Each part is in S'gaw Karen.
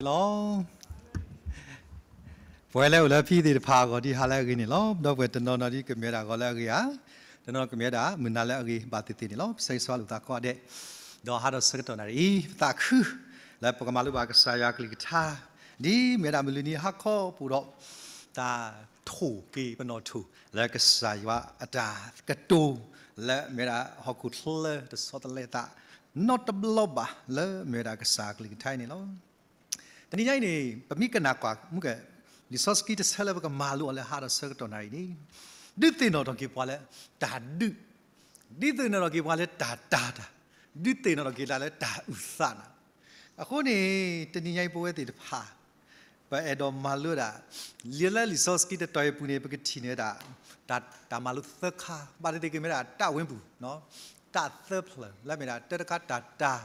လီၤ. ပဝဲလၢအိၣ်လၢဖဲသ့ၣ်တဖၣ်အဂီၢ်ဒ်ဟါလၢအဂ့ၤန့ၣ်လီၤ. ဒီးပဝဲတနီၤနီၤဒ်ကမ့ၢ်ဝဲဒၣ်ဂီၤလၢအဂ့ၤဧါ, တနီၤကမ့ၢ်ဝဲဒၣ်မုၢ်နၤလၢအဂ့ၤဘၣ်သ့ၣ်သ့ၣ်န့ၣ်လီၤ. ပဆၢဂ့ၤဆၢဝါလိာ်သးကိးဂၤဒဲး, ဒီးဟါဒီးဆၢကတီၢ်နၣ်ရံၣ်အံၤ ပသးခု လၢပကမၤလိဘၣ်ကစၢ်ယွၤကလုၢ်ကထါ ဒ်မ့ၢ်ဝဲဒၣ်မုၢ်လွံၢ်နံၤဟါခီပူၤဒီး တၢ်ထိၣ်က့ၤပနီၢ်ထိၣ် လၢကစၢ်ယွၤအတၢ်ကတိၤ လၢမ့ၢ်ဝဲဒၣ်ဟီၣ်ခိၣ်ချၢတဆီတလဲသး နီတဘျီဘၣ်လၢမ့ၢ်ဝဲဒၣ်ကစၢ်ကလုၢ်ကထါအံၤန့ၣ်လီၤ. တနံၤညါအံၤန့ၣ် ပမ့ၢ်ကနၣ်ကွၢ်မုၢ်က လံာ်စီဆှံတဆၢလၢပကမၤလိအီၤလၢဟါဒီးဆၢကတီၢ်နၣ်ရံၣ်န့ၣ် ဒုးသ့ၣ်နီၣ်ထီၣ်က့ၤပှၤလၢတၢ်ဒုး, ဒုးသ့ၣ်နီၣ်ထီၣ်က့ၤပှၤလၢတၢ်တာ်တၢ်, ဒုးသ့ၣ်နီၣ်ထီၣ်က့ၤတၢ်လၢတၢ်အုၣ်သးနၤ. အဃိန့ၣ် တနံၤညါအံၤပဝဲသ့ၣ်တဖၣ် ပအဲၣ်ဒိးမၤလိဒၣ် လၢလံာ်စီဆှံတတီၤအံၤအပူၤန့ၣ် ပကထံၣ်န့ၢ်ဝဲဒၣ် တၢ်မၤလိသၢခါ ဘၣ်သ့ၣ်သ့ၣ်ကမ့ၢ်ဒၣ်တၢ်ဝ့ပူၤ တၢ်သၢဖျၢၣ် လၢမ့ၢ်ဒၣ်တၢတခါတၢ်တာ်,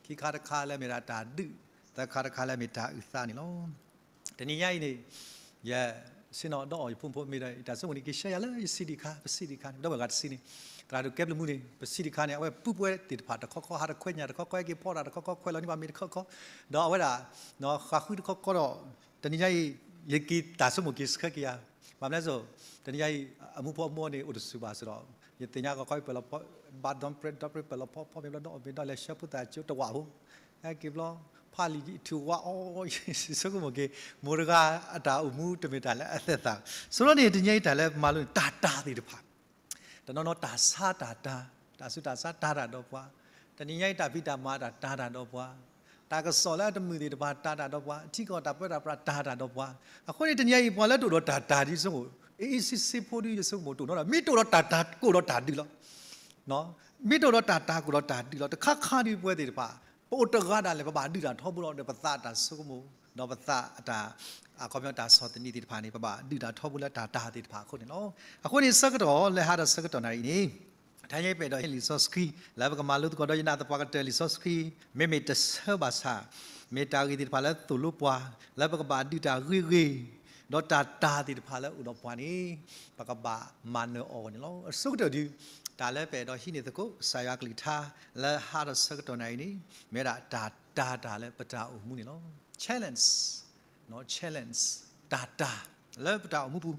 ခံခါတခါလၢမ့ၢ်ဒၣ်တၢ်ဒုး, သၢခါတခါလၢမ့ၢ်တၢ်အုၣ်သးန့ၣ်လီၤ. တနံၤညါအံၤန့ၣ် ယဆ့ၣ်နီၤဒီးအီၤယဖိမုၣ်ဖိမ့ၢ်ဒီး တၢ်ဆိကမိၣ်န့ၣ် က့ၤဆှၢယၤလၢယစံးဒံးခါ ပစံးဒံးခါန့ၣ် ဒီပုၢ်ဝဲၢ်တဆံန့ၣ် သရၣ်ဒိၣ်ကဲဘျုးမူန့ၣ် ပစံးဒံးခါန့ၣ် အဝဲပူပဝဲသ့ၣ်တဖၣ်တခီခီ ဟးတခွဲညၣ်တခီခီ ဟဲက့ၤဖီတၢ်တခီခီ ခွဲးလီၤန့ၢ်ဘၣ်မ့ၤတခီခီ ဒီးအဝဲဒၣ် ဃၣ်ဃုတခီခီဒီး တနံၤညါအံၤ ယက့ၤတၢ်ဆိကမိၣ်က့ၤဆှၢက့ၤယၤ ဘၣ်မနုၤလဲၣ်စိ တနံၤညါအံၤ အမူဖိအမူန့ၣ် အိၣ်တဆူၣ်ဘၣ်စ့ၢ်ဒီး ယသ့ၣ်ညါကီးခီအံၤ ပၢၢ်လီၤဖီ ဘၣ်ဒီပရ့ဒီပရ့ပၢၢ်လီၤဖီဖီမ့ၢ်ဘျီဒီးအီၣ်မ့ၤဒီးလဲၤဆှၢဖိသၣ်ကၠိတဝၣ်ဖိ ဟဲက့ၤဘျီ ဖးလံာ်ထူၣ်ဝါအီၤ ယဆိကမိၣ်က့ၤ မိၢ်တဂၤအတၢ်အိၣ်မူတမ့ၢ်တၢ်လၢအသဲသး ဆိဒီးန့ၣ် တနံၤညါအံၤတၢ်လၢမၤလိန့ၣ် တၢ်တာ်သ့ၣ်တဖၣ် တနီၤနီၤတၢ်ဆါတၢ်တာ်, တၢ်ဆူးတၢ်ဆါတၢ်တာ်ဒီးပှၤ, တနံၤညါအံၤတၢ်ဖံးတၢ်မၤတၢ်တာ်တၢ်ဒီးပှၤ, တၢ်ကစီၣ်လၢအတမုာ်သ့ၣ်တဖၣ်တၢ်တာ်ဒီးပှၤ, ထံကီၢ်တၢ်ပၢတၢ်ပြးတၢ်တာ်ဒီးပှၤ, အဃိန့ၣ် တနံၤညါအံၤပှၤလၢတအိၣ်ဒီးတၢ်တာ်ဒ်ဆိကမိၣ် အ့ၣ်အ့ၣ်ဆ့ဆ့ဖိဒ်ယဆိကမိၣ်တအိၣ်နီတဂၤ, မ့ၢ်တအိၣ်ဒီးတၢ်တာ်ကအိၣ်ဒီးတၢ်ဒုးလီၤ. မ့ၢ်တအိၣ်ဒီးတၢ်တာ်ကအိၣ်ဒီးတၢ်ဒုးလီၤ. တခါခါဒ်ပဝဲသ့ၣ်တဖၣ် ပအိၣ်တဂၤဒၣ်လဲာ် ပဘၣ်ဒုးတၢ်ထီဘိလီၤ ဒီးပသးအတၢ်ဆိကမိၣ်, ဒီးပသးအတၢ် အခီပညီတၢ်ဆီၣ်သနံးသ့ၣ်တဖၣ်န့ၣ် ပဘၣ်ဒုးတၢ်ထီဘိလၢတၢ်တာ်သ့ၣ်တဖၣ်အဃိန့ၣ်လီၤ. အဃိန့ၣ် ဆၢကတီၢ်လၢဟါဒီးဆၢကတီၢ်နၣ်ရံၣ်န့ၣ် တနံၤညါအံၤပအဲၣ်ဒိးဟ့ၣ်လံာ်စီဆှံ လၢပကမၤလိသကိးဒီးယနာ်သပှၢ်ကတၢၢ်လံာ်စီဆှံ မ့မ့ၢ်တဆၢဘၣ်ဆၣ် မ့ၢ်တၢ်ဂ့ၢ်သ့ၣ်တဖၣ်လၢသိၣ်လိပှၤ လၢပကဘၣ်ဒုးတၢ်ဂ့ၤဂ့ၤ ဒီးတၢ်တာ်သ့ၣ်တဖၣ်လၢအိၣ်ဒီးပှၤန့ၣ် ပကဘၣ်မၤနၢၤအီၤအဂီၢ်န့ၣ်လီၤ. အဆိကတၢၢ်ဒုး တၢ်လၢပအဲၣ်ဒိးဟံးန့ၢ်သကိး ကစၢ်ယွၤကလုၢ်ကထါ လၢဟါဒီးဆၢကတီၢ်နၣ်ရံၣ်န့ၣ် မ့ၢ်ဝဲဒၣ်တၢ်တာ်တၢ်လၢပတၢ်အိၣ်မူန့ၣ်လီၤ. Challenge, challenge, တၢ်တာ်လၢပတၢ်အိၣ်မူပူၤ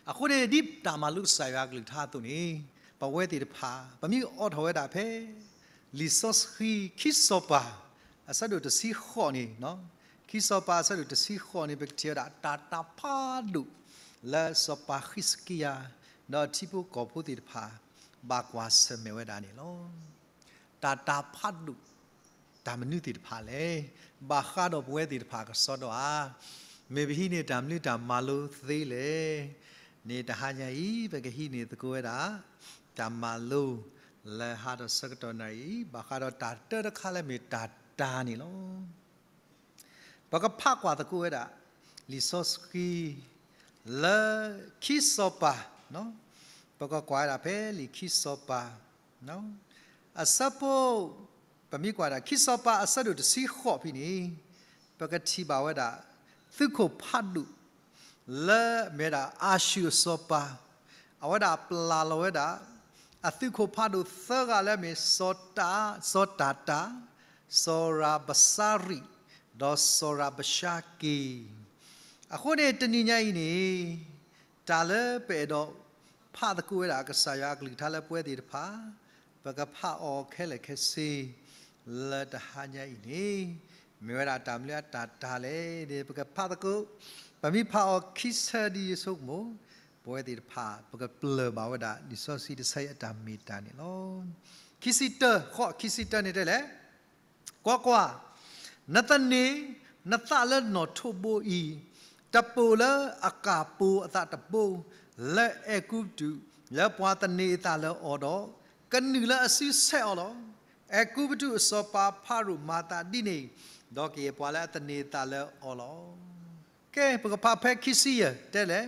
အဃိန့ၣ် ဒ်တၢ်မၤလိကစၢ်ယွၤကလုၢ်ကထါအသိးန့ၣ် ပဝဲသ့ၣ်တဖၣ် ပမ့ၢ်အိးထီၣ်ဝဲဒၣ်ဖဲ လံာ်စီဆှံခံစီၤပၤ အဆၢဒိၣ်တဆံဃိးန့ၣ်, ခံစီၤပၤအဆၢဒိၣ်တဆံဃိးန့ၣ် ပကထံၣ်ဝဲဒၣ်တၢ်တာ်ဖးဒိၣ် လၢစီၤပၤဃံးစကံယၤ ဒီးအထံဖိကီၢ်ဖိသ့ၣ်တဖၣ် ဘၣ်ကွၢ်ဆၢၣ်မဲာ်ဝဲဒၣ်န့ၣ်လီၤ. တၢ်တာ်ဖးဒိၣ် တၢ်မနုၤသ့ၣ်တဖၣ်လဲၣ်. ဘၣ်ဃးဒီးပဝဲသ့ၣ်တဖၣ်ကစီဒီဧါ, မ့ၢ်ပဟံးန့ၢ်တၢ်မနုၤတၢ်မၤလိသ့လဲၣ်န့ၣ် တဟါညါအံၤ ပကဟံးန့ၢ်သကိးဝဲဒၣ် တၢ်မၤလိ လၢဟါဒီးဆၢကတီၢ်နၣ်ရံၣ် ဘၣ်ဃးဒီးတၢ်တၢတခါလၢမ့ၢ်တၢ်တာ်န့ၣ်လီၤ. ပကဖးကွၢ်သကိးဝဲဒၣ် လံာ်စီဆှံ လၢခံစီၤပၤ, ပကကွၢ်ဝဲဒၣ်ဖဲလံာ်ခံစီၤပၤ အဆၢဖိ, ပမ့ၢ်ကွၢ်ဒၣ် ခံစီၤပၤအဆၢဒိၣ်တဆံဃိးဖဲန့ၣ် ပကထံၣ်ဘၣ်ဝဲဒၣ် သုးခိၣ်ဖးဒိၣ် လၢမ့ၢ်ဝဲဒၣ်အၤၡူၢ်အစီၤပၤ, အဝဲဒၣ်ပျၢ်လီၤဝဲဒၣ် အသုးခိၣ်ဖးဒိၣ်သၢဂၤလၢအမ့ၢ် စီၤတၤတၤ, စီၤရၤဘစၤရံး, ဒီးစီၤရၤဘၡါကံ. အဃိန့ၣ် တနံၤညါအံၤန့ၣ် တၢ်လၢပအဲၣ်ဒိးဖးသကိးဝဲဒၣ် ကစၢ်ယွၤအကလုၢ်ကထါလၢပဝဲသ့ၣ်တဖၣ် ပကဖးအီၤခဲလၢာ်ခဲဆ့ လၢတဟါညါအံၤန့ၣ် မ့ၢ်ဝဲဒၣ်တၢ်မနုၤအတၢ်တာ်လဲၣ်န့ၣ် ပကဖးသကိး, ပမ့ၢ်ဖးအီၤခံဆၢဒ်ယဆိကမိၣ် ပဝဲသ့ၣ်တဖၣ် ပကပျၢၢ်ဘၣ်ဝဲဒၣ် လံာ်စီဆှံတဆၢအံၤအတၢ်မ့ၢ်တၢ်န့ၣ်လီၤ. ခံဆံတၢ, ဃိး ခံဆံတၢန့ၣ်တဲလဲၣ် ကွၢ်ကွၢ်, နသန့ၤနသးလၢနီၣ်ထိးဘိအံၤ, တပိာ်လၢအကၢ်ပိၤအသးတဘိ လၢအဲၤကူပတူး လၢပှၤသန့ၤအသးလၢအီၤဒီး ကနုာ်လၢအစုဆဲးအီၤလီၤ. အဲၤကူပတူးအစီၤပၤဖၤရိၤမၤသးဒ်န့ၣ်, ဒီးကယဲၢ်ပှၤလၢအသန့ၤအသးလၢအီၤလီၤ. ကဲ ပကဖးဖဲခံဆံယဲၢ်တဲလဲၣ်,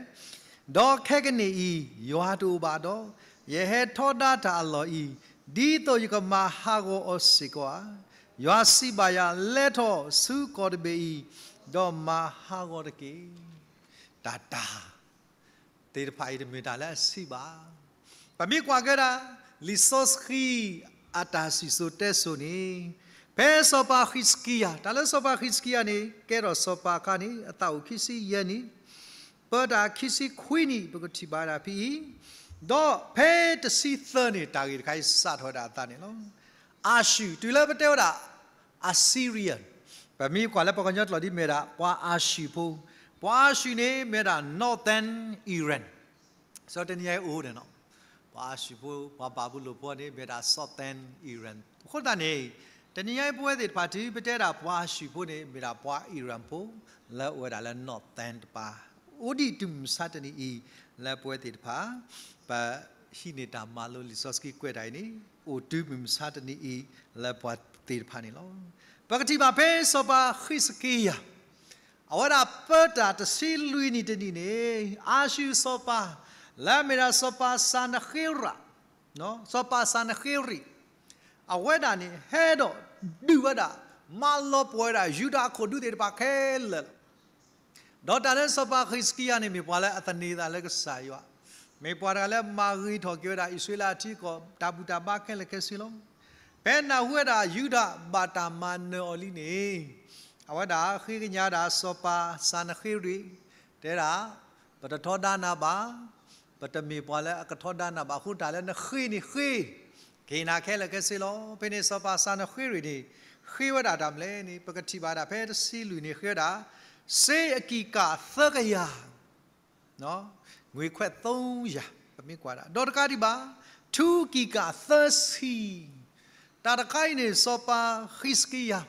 ဒီးခဲကနံၣ်အံၤ ယွၤတအိၣ်ဘၣ်ဒီး, ယဟဲထီဒါတၢ်အလီၢ်အံၤ, ဒ်သိးယကမၤဟးဂီၤအီၤစ့ၢ်ကီးဧါ. ယွၤစံးဘၣ်ယၤ, လဲၤထီၣ်ဆူကီၢ်တဘ့ၣ်အံၤ, ဒီးမၤဟးဂီၤတက့ၢ်. တၢ်တာ် သ့ၣ်တဖၣ်အံၤတမ့ၢ်တၢ်လၢအဆံးဘၣ်. ပမ့ၢ်ကွၢ်က့ၤဒၣ် လံာ်စီဆှံအတၢ်စံၣ်စိၤတဲစိၤန့ၣ် ဖဲစီၤပၤဃံးစကံယၤ, တၢ်လၢစီၤပၤဃံးစကံယၤန့ၣ် ကဲထီၣ်စီၤပၤအခါန့ၣ် အသးအိၣ်ခံဆံယဲၢ်နံၣ်, ပၢတၢ်ခံဆံခွံနံၣ် ပကထံၣ်ဘၣ်ဝဲဒၣ်ဖဲအံၤ, ဒီးဖဲတဆံသၢနံၣ် တၢ်ဂ့ၢ်တခါအံၤစးထီၣ်ဝဲဒၣ်အသးန့ၣ်လီၤ. အၤၡူၢ် တုၤလၢပတဲဝဲဒၣ် Assyrian, ပမ့ၢ်ကွၢ်လၢပှၤကညီကျိာ်ဒ်မ့ၢ်ဒၣ် ပှၤအၤၡူၢ်ဖိ, ပှၤအၤၡူၢ်န့ၣ်မ့ၢ်ဒၣ် northern Iran, စီၤတနံၤညါအံၤအိၣ်န့ၣ်နီၤ, ပှၤအၤၡူၢ်ဖိ ပှၤဘၤဘူလိၣ်ဖိန့ၣ် မ့ၢ်ဒၣ် southern Iran အဃိသတးန့ၣ်, တနံၤညါအံၤပဝဲသ့ၣ်တဖၣ်တုၤပတဲဒၣ်ပှၤအၤၡူၢ်ဖိန့ၣ် မ့ၢ်ဒၣ်ပှၤ Iran ဖိ လၢအအိၣ်ဝဲဒၣ်လၢ northern တပၤ, အိၣ်ဒံးတုၤမုၢ်မဆါတနံၤအံၤ လၢပဝဲသ့ၣ်တဖၣ် ပဟံးန့ၢ်တၢ်မၤလိလံာ်စီဆှံကွဲးတၢ်အံၤန့ၣ် အိၣ်တုၤမုၢ်မဆါတနံၤအံၤ လၢပှၤသ့ၣ်တဖၣ်န့ၣ်လီၤ. ပကထံၣ်ဘၣ်ဖဲစီၤပၤဃံးစကံယၤ အဝဲဒၣ်ပၢတၢ်တဆံလွံၢ်နံၣ်တနံၣ်န့ၣ် အၤၡူၢ်စီၤပၤ လၢအမ့ၢ်ဒၣ်စီၤပၤစၤနဃ့ရး, စီၤပၤစၤနဃ့ရံး, အဝဲဒၣ်န့ၣ် ဟဲဒီးဒုးဝဲဒၣ် မၤလီၤပှီၢ်ဝဲဒၣ် ယူဒၤအခိၣ်ဒူသ့ၣ်တဖၣ်ခဲလၢာ်လီၤ. ဒီးတၢ်လၢစီၤပၤဃံးစကံယၤန့ၣ် မ့ၢ်ပှၤလၢအသန့ၤသးလၢကစၢ်ယွၤ, မ့ၢ်ပှၤတဂၤလၢမၤဂ့ၤထီၣ်က့ၤဝဲဒၣ်အံၣ်စရ့လးအထံအကီၢ် တၢ်ဘူၣ်တၢ်ဘါခဲလၢာ်ခဲဆ့လီၤ. ဖဲနၢ်ဟူဝဲဒၣ်ယူဒၤဘၣ်တၢ်မၤနၢၤအီၤလံန့ၣ်, အဝဲဒၣ်ဃ့ကညးဒၣ်စီၤပၤစၤနဃ့ရံး, တဲဒၣ်, ပတထီဒါနၤဘၣ်, ပတမ့ၢ်ပှၤလၢအကထီဒါနၤဘၣ်အဃိ တၢ်လၢနဃ့န့ၣ်ဃ့, ကဟ့ၣ်နၤခဲလၢာ်ခဲဆ့လီၤ. ဖဲန့ၣ်စီၤပၤစၤနဃ့ရံးန့ၣ် ဃ့ဝဲဒၣ်တၢ်မနုၤလဲၣ်န့ၣ် ပကထံၣ်ဘၣ်ဒၣ်ဖဲတဆံလွံၢ်န့ၣ် ဃ့ဝဲဒၣ် စ့အကံၣ်ကၣ်သၢကယၤ ငွေခွဲးသုံးရာ ပမ့ၢ်ကွၢ်ဒၣ် ဒီးတကးဒံးဘၣ် ထူကံၣ်ကၣ်သၢဆံ, တၢ်တခါအံၤန့ၣ် စီၤပၤဃံးစကံယၤ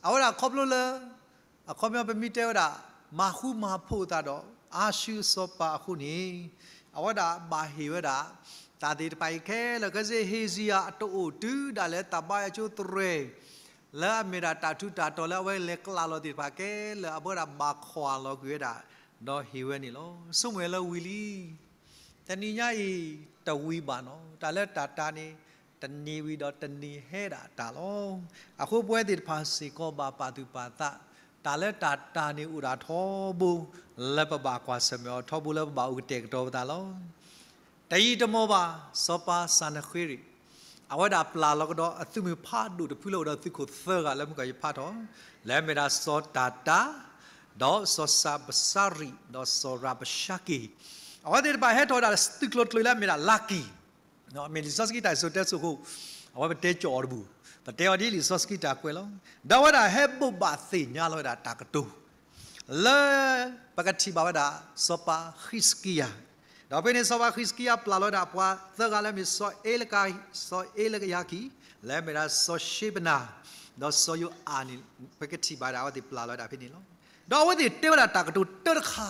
အဝဲဒၣ်ခီဖျိလၢ အခီပညီပမ့ၢ်တဲဝဲဒၣ် မၤဃူမၤဖိးအသးဒီး အၤၡူၢ်စီၤပၤအဃိန့ၣ် အဝဲဒၣ်ဘၣ်ဟ့ၣ်ဝဲဒၣ် တၢ်သ့ၣ်တဖၣ်အံၤခဲလၢာ်ခဲဆ့ ဟ့ၣ်စံယၤအတအိၣ်တုၤဒၣ်လဲာ်တၢ်ဘါယွၤကၠိသရဲၣ် လၢအမ့ၢ်ဒၣ်တၢ်ထူးတၢ်တီၤလၢအဝဲလဲၤကျးလီၤသ့ၣ်တဖၣ်ခဲလၢာ် အဝဲဒၣ်ဘၣ်ခွၢ်လီၤကွံာ်ဝဲဒၣ် ဒီးဟ့ၣ်ဝဲန့ၣ်လီၤ. ဆိကမိၣ်ဝဲလၢဝံၤလံ တနံၤညါအံၤ တဝံၤဘၣ်နီၤ တၢ်လၢတၢ်တၤန့ၣ် တနံၤဝံၤဒီးတနံၤဟဲဒၣ်တၢ်လီၤ. အဃိပဝဲသ့ၣ်တဖၣ်စ့ၢ်ကီးဘၣ်ပာ်သူၣ်ပာ်သး တၢ်လၢတၢ်တၤန့ၣ်အိၣ်ဒၣ်ထီဘိ လၢပဘၣ်ကွၢ်ဆၢၣ်မဲာ်အီၤထီဘိလၢပဘၣ်အိၣ်ကတဲာ်ကတီၤပသးလီၤ. တယံာ်တမီၢ်ဘၣ် စီၤပၤစၤနဃ့ရံး အဝဲဒၣ်ပျၢ်လီၤကဒီးအသုးမုၢ်ဖးဒိၣ်တဖုလၢအိၣ်ဒီးသုးခိၣ်သၢဂၤလၢမုၢ်ကီၢ်ယဖးထီၣ် လၢအမ့ၢ်ဒၣ်စီၤတၤတၤ ဒီးစီၤစၤဘစါရံး ဒီးစီၤရးဘၡါက့ၤ အဝဲသ့ၣ်တဖၣ်ဟဲထီၣ်ဝဲဒၣ်သုးကျိၤတကျိၤလၢအမ့ၢ်ဒၣ်လါကံၢ် မ့ၢ်လံာ်စီဆှံတၢ်စံၣ်စိၤတဲစိၤအဃိ အဝဲပတဲကၠီအီၤတဘူၣ်, ပတဲအီၤဒ်လံာ်စီဆှံတၢ်ကွဲးလီၤ. ဒီးအဝဲဒၣ်ဟဲဘိးဘၣ်သ့ၣ်ညါလီၤဝဲဒၣ်တၢ်ကတိၤ လၢပကထံၣ်ဘၣ်ဝဲဒၣ် စီၤပၤဃံးစကံယၤ, ဒီးဖဲန့ၣ်စီၤပၤဃံးစကံယၤပျၢ်လီၤဝဲဒၣ်ပှၤသၢဂၤလၢအမ့ၢ်စီၤအ့လကၤ, စီၤအ့လယၤကံၣ်, လၢအမ့ၢ်ဒၣ်စီၤၡ့ဘနၤ, ဒီးစီၤယိၤအၤန့ၣ် ပကထံၣ်ဘၣ်ဒၣ်အဝဲသ့ၣ်ပျၢ်လီၤဝဲဒၣ်ဖဲန့ၣ်လီၤ. ဒီးအဝဲသ့ၣ်တဲဝဲဒၣ်တၢ်ကတိၤတၢတခါ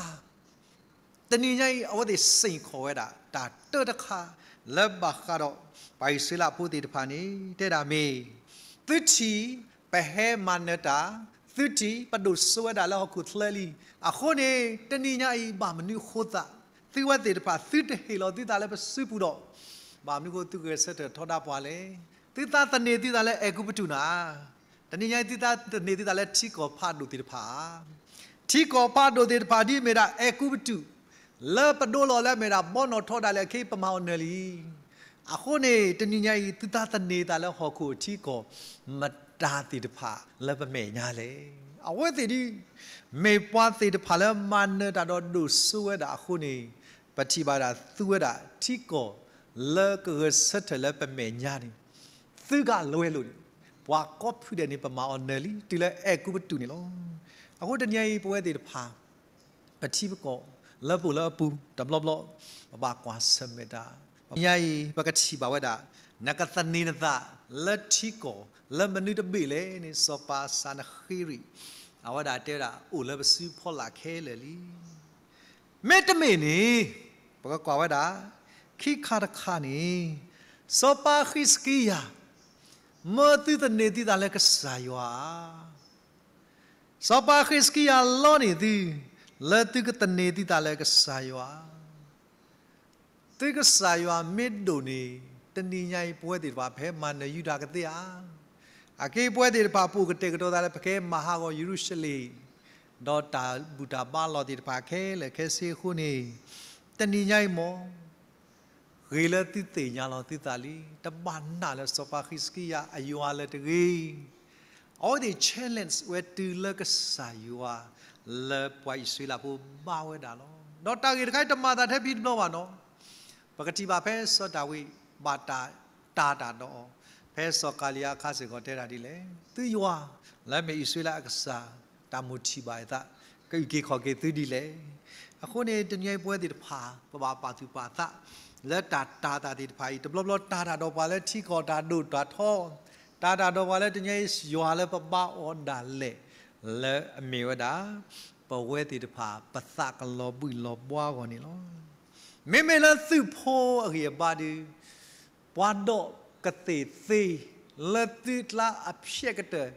တနံၤညါအံၤ အဝဲသ့ၣ်စ့ၢ်ကီးဝဲဒၣ်တၢ်တၢတခါ လၢဘၣ်ဃးဒီး ပှၤအံၣ်စရ့လးဖိသ့ၣ်တဖၣ်န့ၣ် တဲဒၣ်မ့ၢ် သုထံၣ် ပဟဲမၤနၢၤတၢ်, သုထံၣ် ပဒိၣ်စိဝဲဒၣ်လၢဟီၣ်ခိၣ်ချၢလံ, အဃိန့ၣ် တနံၤညါအံၤ ဘၣ်မနုၤအဃိသး သုဝဲသ့ၣ်တဖၣ် သုတဟ့ၣ်လီၤသုသးလၢပစုပူၤဒီး ဘၣ်မနုၤအဃိသုဂဲၤဆၢထၢၣ်ထီဒါပှၤလဲၣ်. သုသးသန့ၤသုသးလၢအဲၤကူပတူးနၤ တနံၤညါအံၤ သုသးသန့ၤသုသးလၢထံကီၢ်ဖးဒိၣ်သ့ၣ်တဖၣ်ဧါ. ထံကီၢ်ဖးဒိၣ်သ့ၣ်တဖၣ်ဒ်အမ့ၢ်ဒၣ်အဲၤကူပတူး လၢပဒိလီၤလၢအမ့ၢ်ဒၣ်ဘီနီၣ်ထီဒါလဲၣ်အခံ ပမၤအီၤနၢၤလံ. အဃိန့ၣ် တနံၤညါအံၤ သုသးသန့ၤသးလၢဟီၣ်ခိၣ်ထံကီၢ်မတၤသ့ၣ်တဖၣ်လၢပမဲာ်ညါလဲၣ်. အဝဲသ့ၣ်ဒ် မ့ၢ်ပှၤသ့ၣ်တဖၣ်လၢမၤနၢၤတၢ်ဒီးဒိၣ်စိဝဲဒၣ်အဃိန့ၣ် ပထံၣ်ဘၣ်ဒၣ်သုဝဲဒၣ်ထံကီၢ်လၢကဂဲၤဆၢထၢၣ်လၢပမဲာ်ညါန့ၣ် သုဂၤလၢဝဲလိၤန့ၣ် ပှၤကိးဖုဒဲးန့ၣ် ပမၤအီၤနၢၤလံ တုၤလၢအဲၤကူပတူးန့ၣ်လီၤ. အဃိတနံၤအံၤ ပဝဲသ့ၣ်တဖၣ် ပထံပကီၢ် လၢပအိၣ်လၢအပူၤ တဘျီဘျီ ပဘၣ်ကွၢ်ဆၢၣ်မဲာ်တၢ်. တနံၤအံၤ ပကထံၣ်ဘၣ်ဝဲဒၣ် နကသန့ၤနသးလၢထံကီၢ် လၢမနုၤတဘ့ၣ်လဲၣ်န့ၣ် စီၤပၤစၤနဃ့ရံး အဝဲဒၣ်တဲဝဲဒၣ် အိၣ်လၢပစုဖီလာ်ခဲလၢာ်လံ. မ့တမ့ၢ်န့ၣ် ပကကွၢ်ဝဲဒၣ် ခံခါတခါန့ၣ် စီၤပၤဃံးစကံယၤ မၢသုသန့ၤသုသးလၢကစၢ်ယွၤဧါ. စီၤပၤဃံးစကံယၤလီန့ၢ်သု လၢသုကသန့ၤသုသးလၢကစၢ်ယွၤ သုကစၢ်ယွၤမ့ၢ်ဒိၣ်န့ၣ် တနံၤညါအံၤ ပဝဲသ့ၣ်တဖၣ် ပဟဲမၤနၢၤယူဒၤကသ့ဧါ. အက့ပဝဲသ့ၣ်တဖၣ် ပအိၣ်ကတဲာ်ကတီၤသးလၢ ပကဟဲမၤဟးဂီၤယရူၤၡလ့ၣ် ဒီးတၢ်ဘူၣ်တၢ်ဘါလီၢ်သ့ၣ်တဖၣ်ခဲလၢာ်ခဲဆ့အဃိန့ၣ် တနံၤညါအံၤမ့ၢ် ဂ့ၤလၢသုသ့ၣ်ညါလီၤသုသးလံ, တဘၣ်နာ်လၢစီၤပၤဃံးစကံယၤအယွၤလၢၤတဂ့ၤ. အဝဲသ့ၣ် challenge ဝဲတုၤလၢကစၢ်ယွၤ လၢပှၤအံၣ်စရ့လးဖိဘါဝဲဒၣ်လီၤ. ဒီးတၢ်ဂ့ၢ်တခါအံၤတမၤသးထဲဖဲတဘျီဘၣ်နီၤ. ပကထံၣ်ဘၣ်ဖဲစီၤဒၤဝံး ဘၣ်တၢ်တၤတၢ်ဒီးအီၤ, ဖဲစီၤကၤလံယါအခါစ့ၢ်ကီးတဲဒၣ်ဒ်လဲၣ်, သုယွၤ လၢအမ့ၢ်အံၣ်စရ့လးအကစၢ် တၢ်မိၣ်ထံၣ်ဘၣ်အသး ကအုၣ်က့ၤခီၣ်က့ၤသုဒ်လဲၣ်. အဃိန့ၣ် တနံၤအံၤပဝဲသ့ၣ်တဖၣ် ပဘၣ်ပာ်သူၣ်ပာ်သး လၢတၢ်တၤသးသ့ၣ်တဖၣ်အံၤ တဘျီဘျီတၤတၢ်ဒီးပှၤလၢထံကီၢ်တၢ်ဒိၣ်တၢ်ထီ, တၤတၢ်ဒီးပှၤလၢတနံၤအံၤယွၤလၢပဘါအီၤဒၣ်လဲာ် လၢအမ့ၢ်ဝဲဒၣ် ပဝဲသ့ၣ်တဖၣ် ပသးကလီၤဘှံးလီၤဘှါအဂီၢ်န့ၣ်လီၤ. မ့မ့ၢ်လၢသုးဖိအဂံၢ်အဘါဒီး ပှၤဒီးကသ့ၣ်သ့ လၢသုကျါအဖျဲးကတၢၢ်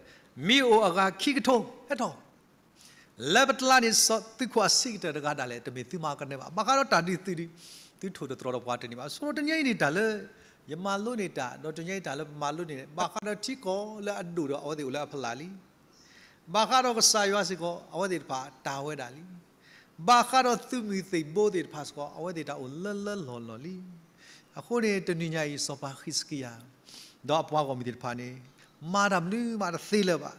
မ့ၢ်အိၣ်အဂၤခံကထိ ဟဲထီၣ် လၢပကျါန့ၣ် သုးခိၣ်အဆံးကတၢၢ်တဂၤဒၣ်လဲာ် တမ့ၢ်သုမၤကနၢၤဘၣ်. ဘၣ်ဃးဒီးတၢ်ဒုးသုးဒုး သုထိၣ်တတြီၤဒီးပှၤတန့ၢ်ဘၣ်. ဆိတနံၤအံၤန့ၣ်တၢ်လၢ ယမၤလိန့ၢ်တၢ် ဒီးတနံၤအံၤတၢ်လၢပမၤလိန့ၢ် ဘၣ်ဃးဒီးထံကီၢ်လၢအဒိၣ်ဒီးအဝဲသ့ၣ်အိၣ်လၢအဖီလာ်လံ. ဘၣ်ဃးဒီးကစၢ်ယွၤစ့ၢ်ကီး အဝဲသ့ၣ်တဖၣ်တၢ်ဝဲဒၣ်လံ. ဘၣ်ဃးဒီးသုးမုၢ်သံၣ်ဘိသ့ၣ်တဖၣ်စ့ၢ်ကီး အဝဲသ့ၣ်တၢ်အိၣ်လၢလၢလီၢ်လီၢ်လံ. အဃိန့ၣ် တနံၤညါအံၤ စီၤပၤဃံးစကံယၤ ဒီးအပှၤဂီၢ်မုၢ်သ့ၣ်တဖၣ်န့ၣ် မၤတၢ်မနုၤမးတသ့လၢၤဘၣ်.